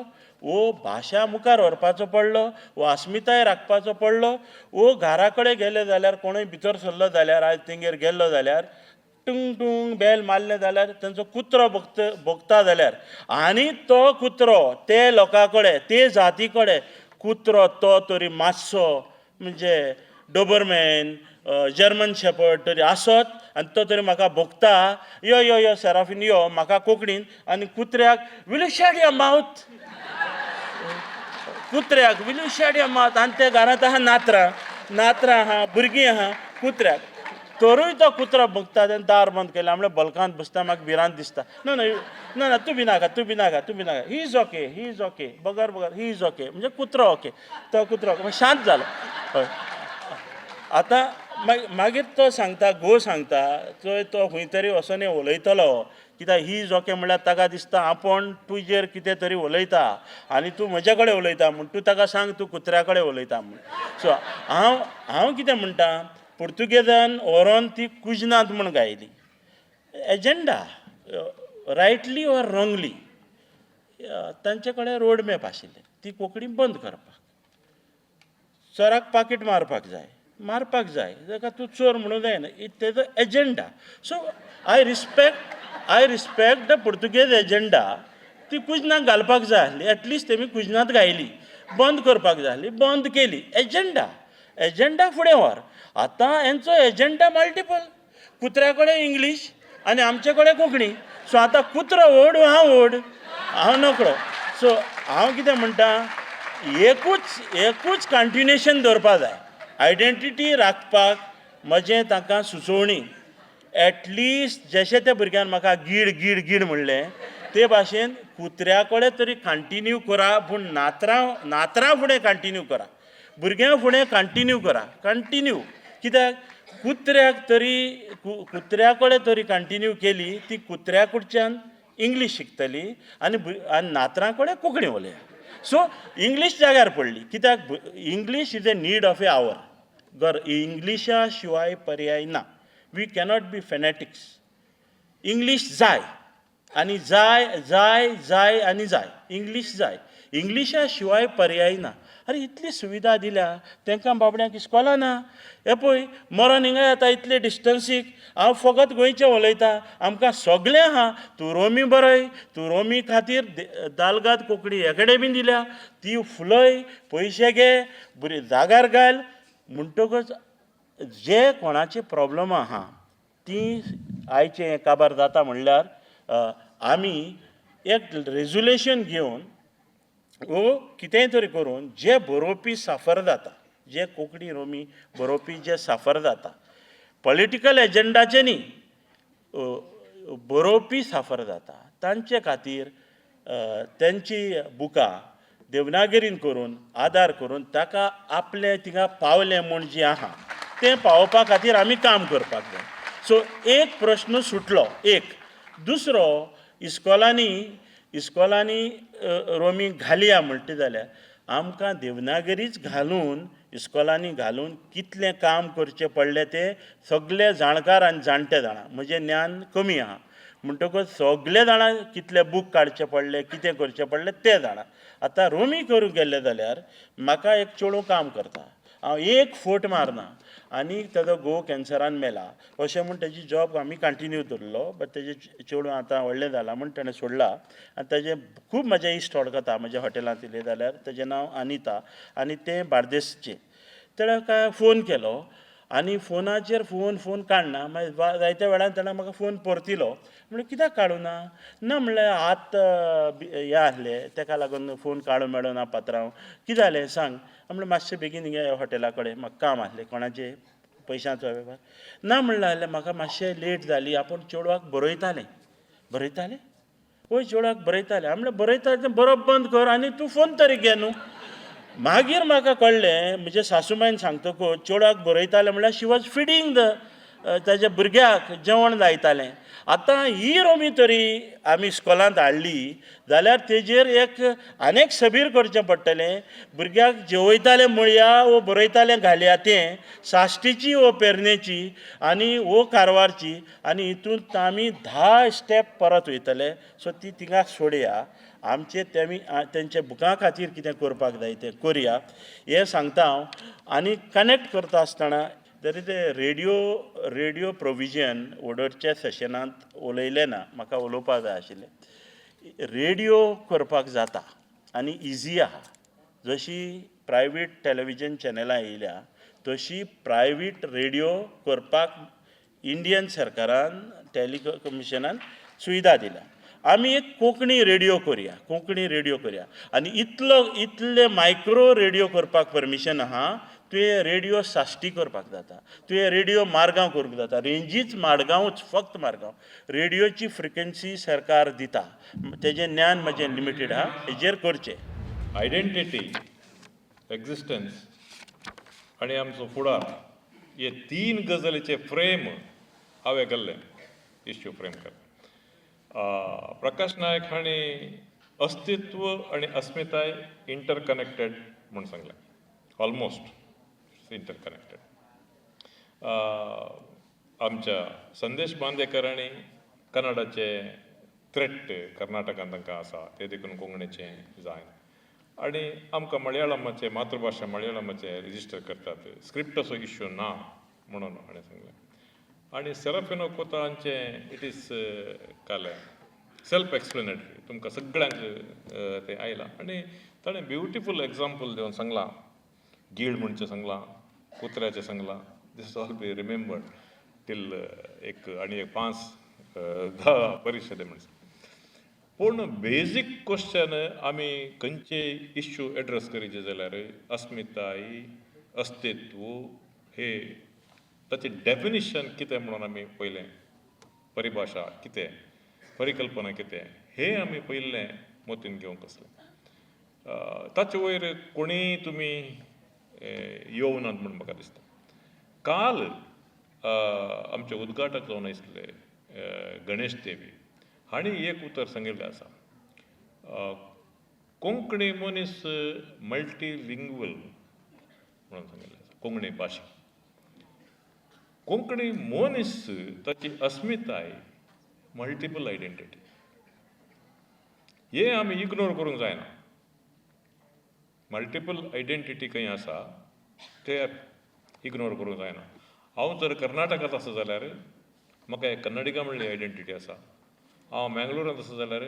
वो भाशा मुखार व्हरपाचो पडलो, वो अस्मिताय राखपाचो पडलो. वो घरा कडेन गेले जाल्यार कोणूय भितर सरलो जाल्यार, आयज तेंगेर गेल्लो जाल्यार टुंग टुंग बेल मारलें जाल्यार तेंचो कुत्रो भोंकता जाल्यार, आनी तो कुत्रो ते लोकां कडेन ते जाती कडेन कुत्रो तो तरी मातसो म्हणजे डोबरमॅन, जर्मन शेपर्ड तरी आसत आनी तो तरी म्हाका भोंकता, यो यो यो सेराफीन यो म्हाका कोंकणीन, आनी कुत्र्याक will you shut your mouth, कुत्र्याक will you shut your mouth. आनी ते घरांत आहा नातरां, नातरां आहा, भुरगीं आहा, कुत्र्याक तरूय तो कुत्रो भोंकता. तेणें दार बंद केलें, म्हणल्यार बल्कांत बसता, म्हाका भिरांत दिसता. ना ना ना ना, तूं भिनाका, तूं भिनाका, तूं भिनाका, he is okay, he is okay, बगर बगर he is okay, म्हणजे कुत्रो ओके, तो कुत्रो ओके, शांत जालो. हय, आतां मागीर तो सांगता, घोव सांगता, चोय तो खंय तरी वचोन उलयतलो, कित्याक he is okay म्हणल्यार ताका दिसता आपूण तुजेर कितें तरी उलयता आनी तूं म्हजे कडेन उलयता म्हूण, तूं ताका सांग तूं कुत्र्या कडेन उलयता म्हूण. सो हांव हांव कितें म्हणटा, पुर्तुगेजान व्हरोन ती कुजनांत म्हूण गायली, एजेंडा रायटली ऑर रोंगली तांचे कडेन रोड मॅप आशिल्लें ती कोंकणी बंद करपाक, चोराक पाकीट मारपाक जाय, मारपाक जाय, ताका तूं चोर म्हणूंक जायना, तेजो agenda. So I respect the Portuguese agenda. ती कुजनाक घालपाक जाय आसली, एटलिस्ट तेमी कुजनांत घायली, बंद करपाक जाय आसली, बंद केली. एजेंडा एजंडा फुडें व्हर. आतां हेंचो एजंडा मल्टिपल, कुत्र्या कडेन इंग्लीश आनी आमचे कडेन कोंकणी. सो आतां कुत्रो व्हड हांव व्हड, हांव नकळो. सो हांव कितें म्हणटा, एकूच एकूच कंटिन्युएशन दवरपा जाय आयडेंटिटी राखपाक. म्हजें तांकां सुचोवणी, एटलिस्ट जशें त्या भुरग्यान म्हाका गीड गीड गीड म्हणलें ते भाशेन कुत्र्या कडेन तरी कंटिन्यू करा, पूण नातरां नातरां फुडें कंटिन्यू करा, भुरग्यां फुडें कंटिन्यू करा, कंटिन्यू. कित्याक कुत्र्याक तरी कुत्र्या कडेन तरी कंटिन्यू केली ती कुत्र्या कडच्यान इंग्लीश शिकतली आनी आनी नातरां कडेन कोंकणी उलया. सो इंग्लीश जाग्यार पडली, कित्याक English is a need of a hour. गर इंग्लिशा शिवाय पर्याय ना. We cannot be fanatics. English जाय आनी जाय जाय जाय आनी जाय, इंग्लीश जाय, इंग्लिशा शिवाय पर्याय ना. आरे इतली सुविधा दिल्या तांकां बाबड्यांक, इस्कोलां ना. हें पळय मरोन हिंगा येता इतले डिस्टन्सीक. हांव फकत गोंयचें उलयतां, आमकां सगळें आहा. तूं रोमी बरय, तूं रोमी खातीर दालगाद कोंकणी एकेडमी दिल्या, ती फुलय, पयशे घे, बरी जागार घाल. म्हणटकच जे कोणाचे प्रॉब्लम आहा ती आयचें काबार जाता म्हणल्यार आमी एक रेजुलेशन घेवन वो कितेंय तरी करून जे बरोवपी साफर जाता, जे कोंकणी रोमी बरोवपी जे साफर जाता, पॉलिटिकल एजंडाचे न्ही, बरोवपी साफर जाता, तांचे खातीर तेंची बुकां देवनागरीन करून आदार करून ताका आपलें थिंगा पावलें म्हूण जें आहा तें पावोवपा खातीर आमी काम करपाक जाय. सो एक प्रश्न सुटलो एक. दुसरो, इस्कोलांनी इस्कोलांनी रोमी घालया म्हणटा जाल्यार आमकां देवनागरीच घालून इस्कोलांनी घालून कितलें काम करचें पडलें तें सगले जाणकार आनी जाणटे जाणा. म्हजें ज्ञान कमी आहा, म्हणटकच सगले जाणां कितले बूक काडचे पडले, कितें करचें पडलें तें जाणा. आतां रोमी करूंक गेल्लें जाल्यार म्हाका एक चेडूं काम करता, हांव एक फोट मारना आनी ताजो घोव कॅन्सरान मेला अशें म्हूण तेजी जॉब आमी कंटिन्यू दवरलो. बट तेजें चेडूं आतां व्हडलें जालां म्हूण तेणें सोडला. आनी तेजें खूब म्हजे इश्ट वळखता, म्हज्या हॉटेलांत येयलें जाल्यार. तेजें नांव अनिता आनी तें बार्देसचें. तेणें काय फोन केलो आनी फोनाचेर फोन फोन काडना. मागीर जायत्या वेळान तेणें म्हाका फोन परतिलो. म्हणलें कित्याक काडूना? ना म्हणलें हात हें आसलें तेका लागून फोन काडूंक मेळना पात्रांव. कितें जालें सांग. म्हणलें मातशें बेगीन ये हॉटेला कडेन, म्हाका काम आसलें, कोणाचें पयशांचो वेव्हार. ना म्हणलें जाल्यार म्हाका मातशें लेट जाली, आपूण चेडवाक बरयतालें. बरयतालें? वय, चेडवाक बरयतालें. हांवें म्हणलें बरयता तें बरोवप बंद कर आनी तूं फोन तरी घे न्हू. मागीर म्हाका कळ्ळें, म्हजे सासूमायन सांगतकच, चेडवाक बरयतालें म्हणल्यार शी वॉज फिडींग the ताज्या भुरग्याक जेवण लायतालें. आतां ही रोमी तरी आमी इस्कोलांत हाडली जाल्यार तेजेर एक आनीक सबीर करचें पडटलें. भुरग्याक जेवयतालें म्हणया वो बरयतालें घालया, तें साश्टीची वो पेरणेची आनी वो कारवारची, आनी हितूंत आमी 10 स्टेप परत वयतले. सो ती थिंगा सोडया, आमचे तेमी तेंच्या बुकां खातीर कितें करपाक जाय तें करया हें सांगता हांव. आनी कनेक्ट करता आसतना there is a radio radio provision. वडोदच्या सेशनांत उलयलें ना, म्हाका उलोवपाक जाय आशिल्लें. रेडियो करपाक जाता आनी इजी आहा. जशी प्रायवेट टॅलिविजन चॅनलां येयल्या तशी प्रायवेट रेडियो करपाक इंडियन सरकारान टेलिकमिशनान सुविधा दिल्या. आमी एक कोंकणी रेडियो करया, कोंकणी रेडियो करया. आनी इतलो इतले मायक्रो रेडियो करपाक परमिशन आहा. तुवें रेडियो साश्टी करपाक जाता, तुवें रेडियो मारगांव करूंक जाता, रेंजीच माडगांवूच, फक्त मारगांव. रेडियोची फ्रिक्वेन्सी सरकार दिता. तेजें ज्ञान म्हजें लिमिटेड आहा, हेजेर करचें. आयडेंटिटी, एक्झिस्टन्स आनी आमचो फुडार हे तीन गजालीचे फ्रेम हांवें केल्लें, इश्यू फ्रेम कर. प्रकाश नायक हांणी अस्तित्व आनी अस्मिताय इंटरकनेक्टेड म्हूण सांगलें, ऑलमोस्ट इंटरकनेक्टेड. आमच्या संदेश बांदेकर हांणी कन्नडाचे थ्रेट कर्नाटकान तांकां आसा ते देखून कोंकणीचें जायना आनी आमकां मलयाळमाचे, मातृभाशा मलयाळमाचे रजिस्टर करतात, स्क्रिप्टाचो इश्यू ना म्हणून हाणें सांगलें. आनी सेराफिनो कोता हांचें it is कालें सेल्फ एक्सप्लेनेटरी, तुमकां सगळ्यांक तें आयलां. आनी ताणें ब्युटिफूल एग्जाम्पल दिवन सांगलां, गीळ म्हणचें सांगलां. कुत्र्याचें सांगलां. This all be remembered till एक आनी एक 5-10 परिशदे म्हणसर. पूण बेजीक क्वेश्चन, आमी खंयचे इश्यू एड्रेस करीचे जाल्यार अस्मिताय, अस्तित्व हे ताचें डेफिनेशन कितें म्हणून आमी पयलें, परिभाशा कितें, परिकल्पना कितें, हें आमी पयलें मतीन घेवंक आसलें. ताचे वयर कोणीय तुमी येवनात म्हूण म्हाका दिसता. काल आमचे उद्घाटक जावन आसले गणेश देवी हांणी एक उतर सांगिल्लें आसा, कोंकणी मनीस मल्टीलिंग्वल म्हणून सांगिल्लें आसा. कोंकणी भाशा, कोंकणी मनीस, ताची अस्मिताय मल्टिपल आयडेंटिटी, हें आमी इग्नोर करूंक जायना. मल्टिपल आयडेंटिटी खंय आसा ते इग्नोर करूंक जायना. हांव जर कर्नाटकांत आसा जाल्यार म्हाका एक कन्नडिगा म्हणली आयडेंटिटी आसा. हांव मँगलोरांत आसा जाल्यार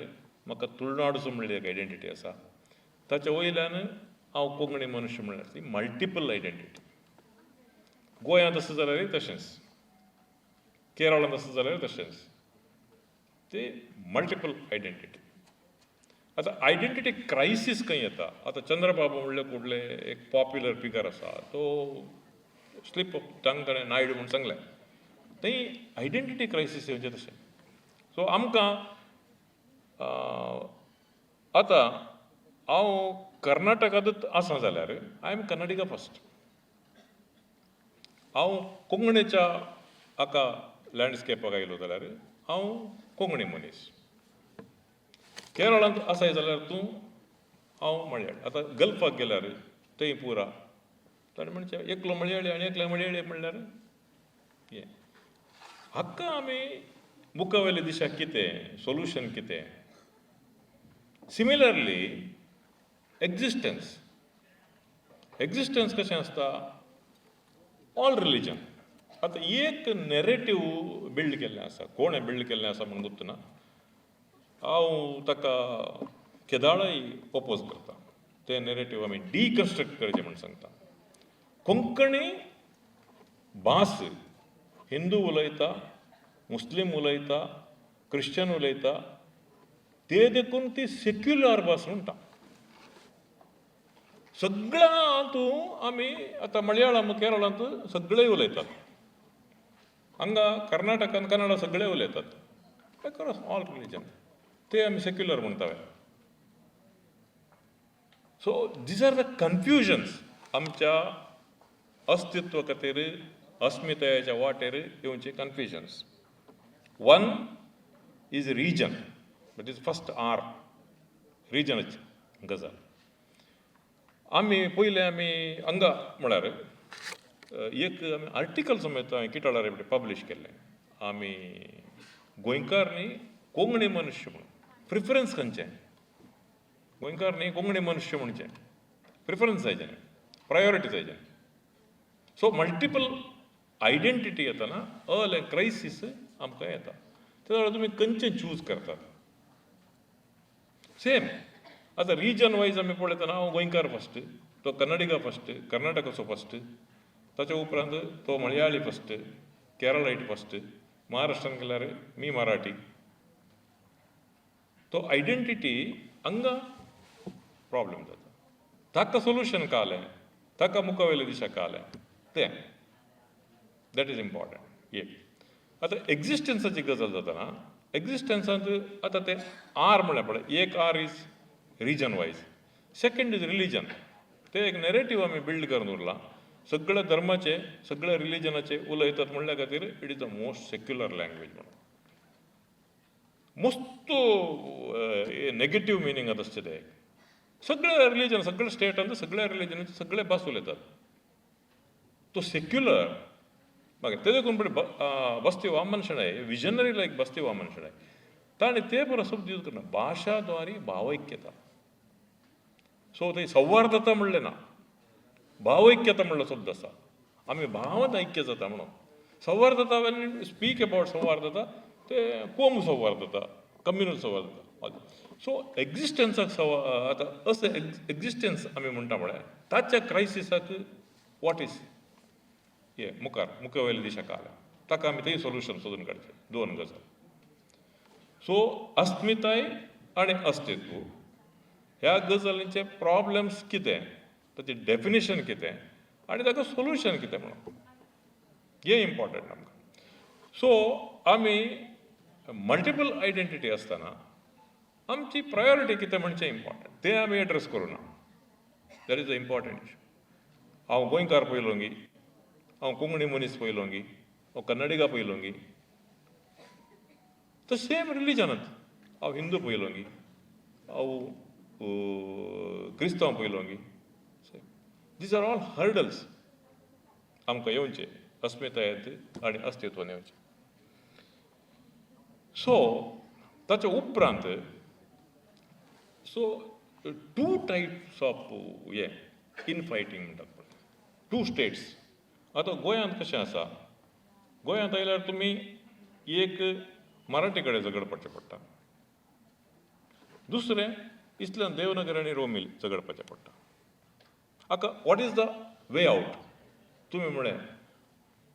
म्हाका तुळनाडचो म्हणली एक आयडेंटिटी आसा. ताच्या वयल्यान हांव कोंकणी मनुष्य म्हणल्यार ती मल्टिपल आयडेंटिटी. गोंयांत आसा जाल्यारय तशेंच, केरळांत आसा जाल्यार तशेंच, ते मल्टिपल आयडेंटिटी. आतां आयडेंटिटी क्रायसीस खंय येता? आतां चंद्रबाबू म्हणले कुडले एक पॉप्युलर फिगर आसा, तो स्लीप ऑफ टंग ताणें नायडू म्हूण सांगलें, थंय आयडेंटिटी क्रायसीस येवचें तशें. सो आमकां आतां हांव कर्नाटकांतूच आसा जाल्यार I am Kannadiga first. हांव कोंकणीच्या हाका लँडस्केपाक आयलो जाल्यार हांव कोंकणी मनीस. केरळांत आसाय जाल्यार तूं हांव मळयाळी. आतां गल्फाक गेल्यार थंय पुरा ताणें म्हणचें एकलो मळयाळी आनी एकले मळयाळी म्हणल्यार हें हाका आमी मुखावयली दिशा कितें, सोल्युशन कितें? सिमिलरली एक्झिस्टन्स, एक्झिस्टन्स कशें आसता? ऑल रिलीजन, आतां एक नॅरेटीव बिल्ड केल्लें आसा, कोणें बिल्ड केल्लें आसा म्हूण गुत्त ना. हांव ताका केदाळय ओपोज करता. तें नॅरेटीव आमी डिकन्स्ट्रक्ट करचें म्हूण सांगता. कोंकणी भास हिंदू उलयता, मुस्लीम उलयता, क्रिश्चन उलयता, ते देखून ती सेक्युलर भास म्हणटा. सगळ्या तूं आमी आतां मलयाळम केरळांत सगळे उलयतात, हांगा कर्नाटकान कन्नडा सगळे उलयतात, अक्रॉस ऑल रिलीजन, ते आमी सेक्युलर म्हणटा. So these are the confusions आमच्या अस्तित्व खातीर, अस्मितायेच्या वाटेर येवचे confusions. One is region, that is first R, रिजनाची गजाल. आमी पयलें आमी हांगा म्हळ्यार एक आमी आर्टिकल समेत हांवें किटाळार पब्लीश केल्लें, आमी गोंयकार न्ही कोंकणी मनुष्य म्हणून प्रिफरन्स खंयचें, गोंयकार न्ही कोंकणी मनुष्य म्हणचें प्रिफरन्स जायचें, प्रायोरिटी जायचें. सो मल्टिपल आयडेंटिटी येतना अल क्रायसीस आमकां येता. ते जाल्यार तुमी खंयचें चूज करतात? सेम आतां रिजन वायज आमी पळयतना हांव गोंयकार फस्ट, तो कन्नडिगा फस्ट, कर्नाटकाचो फस्ट, ताच्या उपरांत तो मलयाळी फस्ट, केरळायट फस्ट, महाराष्ट्रान गेल्यार मी मराठी. तो आयडेंटिटी हांगा प्रॉब्लम जाता. ताका सोल्युशन कालें, ताका मुखावयले दिशा कालें, तें that is important. एक आतां एक्झिस्टन्साची गजाल जातना एक्झिस्टन्सांत आतां तें आर म्हणल्यार पळय, एक R is region wise, second is religion. ते एक नॅरेटीव आमी बिल्ड करून दवरलां, सगळ्या धर्माचे सगळ्या रिलीजनाचे उलयतात म्हणल्या खातीर it is the most secular language म्हणून मस्त नेगेटीव मिनींग आसचे ते. सगळे रिलीजन, सगळे स्टेटांत सगळ्या रिलीजनाचे सगळे भास उलयतात, तो सेक्युलर. मागीर ते देखून पळय बस्ती वामन शणै, विजनरी लायक बस्ती वामन शणै, ताणें ते बरो शब्द यूज करना, भाशा द्वारे भावैक्यता. सो थंय सौहार्दता म्हणलें ना, भावैक्यता म्हणलो शब्द आसा. आमी भावांत ऐक्य जाता म्हणून. सौहार्दता, when speak about सौहार्दता, ते कोम सौहार्दता, कम्युनल सौहार्दता. सो एक्झिस्टन्साक सवा आतां अशें एक्झिस्टन्स आमी म्हणटा म्हळ्यार ताच्या क्रायसिसाक what is हे मुखार मुखावयल्या दिशा आल्या ताका आमी थंय सोल्युशन सोदून काडचें दोन गजाल. सो अस्मिताय आनी अस्तित्व ह्या गजालींचे प्रॉब्लम्स कितें, ताचें डेफिनेशन कितें आनी ताका सोल्युशन कितें म्हणून हें इम्पॉर्टंट आमकां. सो आमी मल्टिपल आयडेंटिटी आसतना आमची प्रायोरिटी कितें म्हणचें इम्पॉर्टंट, तें आमी एड्रेस करूं ना. That is a important issue. हांव गोंयकार पयलोंगी, हांव कोंकणी मनीस पयलोंगी, हांव कन्नडिगा पयलोंगी, the same रिलीजनांत हांव हिंदू पयलोंगी, हांव क्रिस्तांव पयलोंगी. These are all hurdles आमकां येवचे अस्मितायेंत आनी अस्तित्वान येवचें. सो ताच्या उपरांत सो टू टायप्स ऑफ हे इनफायटींग म्हणटात पळय, टू स्टेट्स. आतां गोंयांत कशें आसा, गोंयांत आयल्यार तुमी एक मराठी कडेन झगडपाचें पडटा, दुसरें इस्लाम देवनगर आनी रोमील झगडपाचें पडटा. आतां what is the way out? तुमी म्हळें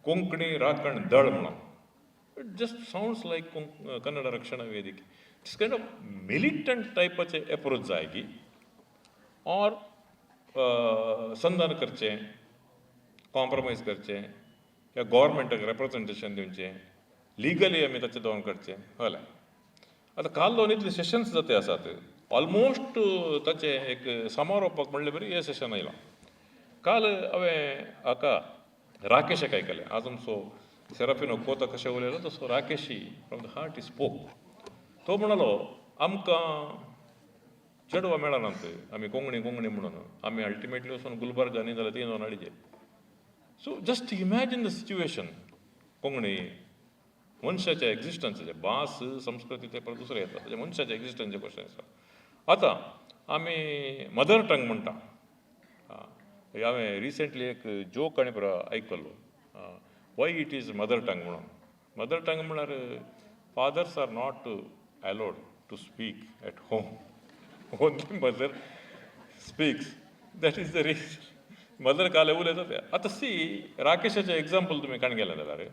कोंकणी राखण दळ म्हणून, it just sounds like Kannada Rakshana Vedike. It's kind of militant टायपाचे approach जाय की ऑर संधान करचें, कॉम्प्रोमायज करचें, या गोवोरमेंटाक रेप्रेजेंटेशन दिवचें, लिगली आमी ताचें दोन करचें हय. आतां काल दोन इतले सेशन्स जाते आसात, ऑलमोस्ट ताचें एक समारोपाक म्हणलें बरी हें सेशन आयलां. काल हांवें हाका राकेशाक आयकलें, आज आमचो सेराफिनो कोता कशें उलयलो तसो राकेशी from the heart he spoke. तो म्हणालो आमकां चेडवां मेळनात, आमी कोंकणी कोंकणी म्हणून आमी अल्टिमेटली वचून गुलबर्गा न्ही जाल्यार थंय वचून हाडचे. So just imagine the situation. Konkani मनशाच्या एग्जिस्टन्साचें, भास संस्कृती ते परत दुसरें येता, ताचें मनशाच्या एग्जिस्टन्साचें क्वेश्चन आसा. आतां आमी मदर टंग म्हणटा. हांवें रिसंटली एक जोक आनी पुरो आयकलो, why it is mother tongue म्हणून. मदर टंग म्हळ्यार fathers are not allowed to speak at home, only mother speaks, that is the reason mother काल उलयता ते. आतां सी राकेशाचें एग्जाम्पल तुमी काण गेलें जाल्यार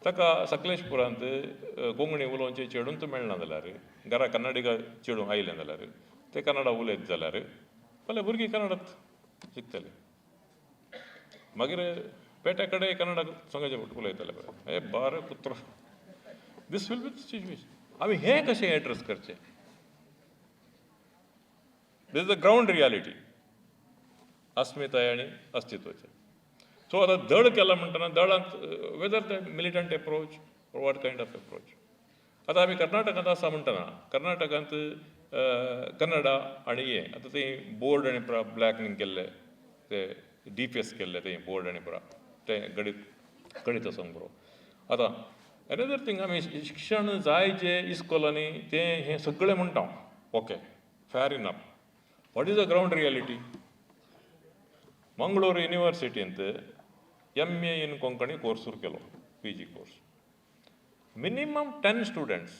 ताका सकलेशपुरांत कोंकणी उलोवचें चेडूंच मेळना जाल्यार, घरा कन्नडिगा चेडूं आयलें जाल्यार, ते कन्नडा उलयत जाल्यार जाल्यार भुरगीं कन्नडात शिकतलीं. मागीर पेट्या कडेन कन्नडा सांगाचें उलयतले पळय, हे बार पुत्र, this will be the situation. आमी हें कशें एड्रेस करचें? This is the ground reality अस्मिताय आनी अस्तित्वाचें. सो आतां दळ केला म्हणटना दळांत whether the militant approach or what kind of approach. आतां आमी कर्नाटकांत आसा म्हणटना कर्नाटकांत कन्नडा आनी हें आतां थंय बोर्ड आनी पुरा ब्लॅकनींग केल्ले, ते डिफेस केल्ले थंय बोर्ड आनी पुरा तें गणीत गणीत आसूंक बरो. आतां एनदर थींग, आमी शिक्षण जाय जे इस्कोलांनी तें हें सगळें म्हणटा, okay fair enough. What is the ground reality? Mangalore युनिवर्सिटींत MA in Konkani course सुरू केलो, PG course. Minimum 10 students,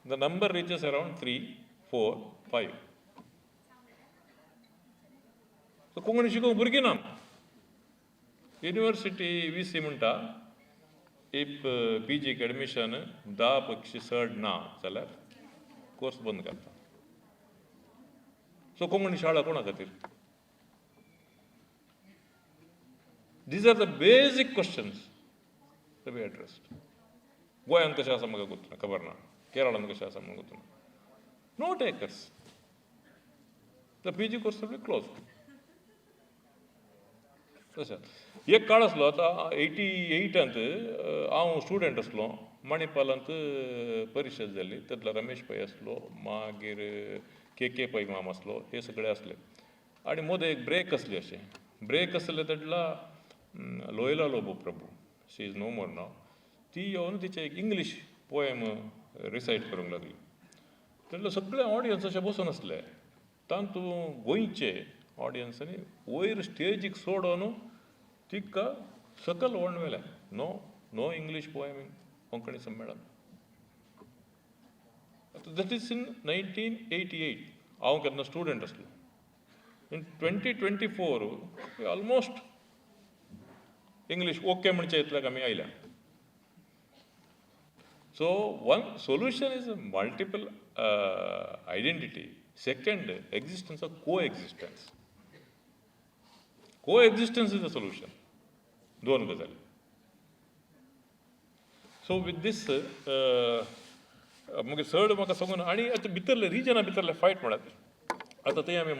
the number reaches around 3, 4, 5. So Konkani शिकोवंक भुरगीं ना. युनिवर्सिटी व्ही सी म्हणटा if P जीक एडमिशन 10 पक्षी चड ना जाल्यार कोर्स बंद करता. सो कोंकणी शाळा कोणा खातीर? These are the basic questions to be addressed. गोंयांत कशें आसा म्हाका गोत्त ना, खबर ना, केरळांत कशें आसा म्हाका गोत्त ना. No takers, the PG course will be close. तशें एक काळ आसलो, आतां 88 हांव स्टुडंट आसलो, मणिपालांत परिशद जाली, तातूंतलो रमेश पै आसलो, मागीर के के पै माम आसलो, हे सगळे आसले. आनी मदें एक ब्रेक आसली, अशें ब्रेक आसले तेन्ना Loyola Lobo Prabhu, she is no more now, ती येवन तिचें एक इंग्लीश पोएम रिसायट करूंक लागली. तेन्ना सगळे ऑडियन्स अशें बसून आसले, तातूंत गोंयचे ऑडियन्सांनी वयर स्टेजीक सोडून तिका सकयल ओडून व्हेलें. No no English poem in Konkani Sammelan. That is in 1988. हांव केन्ना स्टुडंट आसलो. In 2024 almost English okay म्हणचे इतल्याक आमी आयल्या. So one solution is multiple identity. Second, existence of coexistence. Coexistence is the solution. दोन गजाली. सो विथ these, मागीर चड म्हाका सांगून आनी आतां भितरले रिजना भितरले फायट म्हळ्यार आतां थंय आमी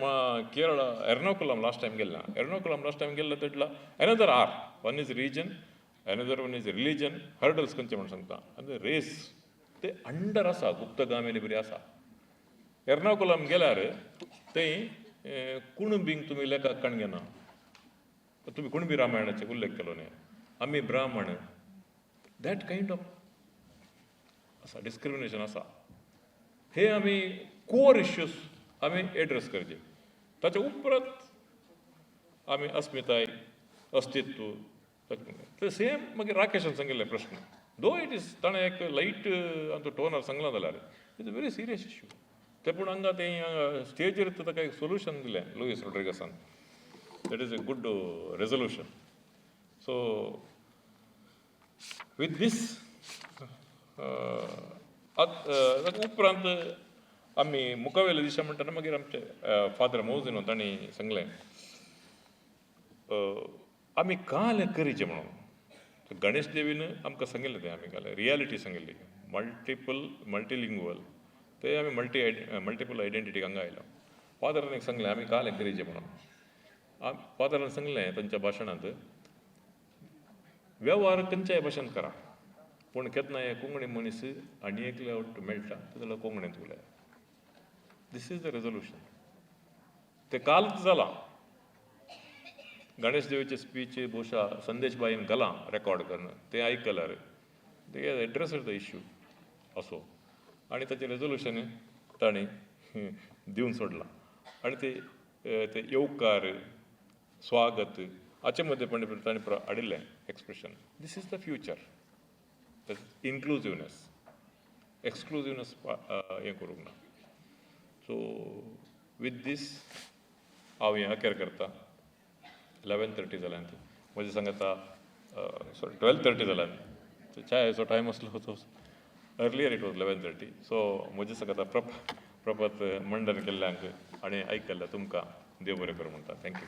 केरळा एर्नाकुलम लास्ट टायम गेल्ले. एर्नाकुलम लास्ट टायम गेल्ले तेटला another R, one is region, another one is religion hurdles खंयचे म्हण सांगता आनी रेस ते अंडर आसा, गुप्तगामिनी बरी आसा. एर्नाकुलम गेल्यार थंय कुणबींक तुमी लेखाक काण घेना, तुमी कुणबी रामायणाचे उल्लेख केलो न्ही, आमी ब्राह्मण, that kind of आसा डिस्क्रिमिनेशन आसा. हे आमी कोर इश्यूज आमी एड्रेस करचे. ताच्या उपरांत आमी अस्मिताय, अस्तित्व ते सेम. मागीर राकेशान सांगिल्ले प्रश्न, दो it is ताणें एक लायट आमचो टोनार सांगलां जाल्यार it's a very serious issue. ते पूण हांगा ते स्टेजीर ताका एक सोल्युशन दिलें Luis रोड्रिगसान. That is a good resolution. So with this, उपरांत आमी मुखावेले दिशा म्हणटना मागीर आमचे फादर मोजिनो तांणी सांगलें, आमी काल करीचें म्हणून. गणेश देवीन आमकां सांगिल्लें तें, आमी काल रियालिटी सांगिल्ली, मल्टिपल मल्टिलिंग्युअल ते आमी मल्टिपल आयडेंटिटी हांगा आयलो. फादरान एक सांगलें, आमी काल करीचें म्हणून. फादरान सांगलें तांच्या भाशणांत, वेव्हार खंयच्याय भाशेन करा, पूण केन्नाय कोंकणी मनीस आनी एकल्या वट मेळटा जाल्यार कोंकणींत उलया. This is the resolution. ते कालच जालां. गणेश देवीचे स्पीच बहुशा संदेश बाईन घालां रेकॉर्ड करून, तें आयकल्यार ते एड्रेस the issue असो आनी ताचें रेजोल्युशन तांणी दिवन सोडलां. आनी ते ते येवकार, स्वागत हाचे मदें पण तांणी हाडिल्लें expression, this is the future, inclusiveness, exclusiveness हें करूंक ना. सो विथ these हांव हें अखेर करता. 11:30 जाल्यान म्हजे सांगता, सॉरी, 12:30 जाल्यान च्यायेचो टायम आसलो तो. Earlier it was 11:30. So म्हजे सांगता, प्रपत मंडन केल्ल्यांक आनी आयकल्ल्या तुमकां देव बरें करूं म्हणटा. Thank you.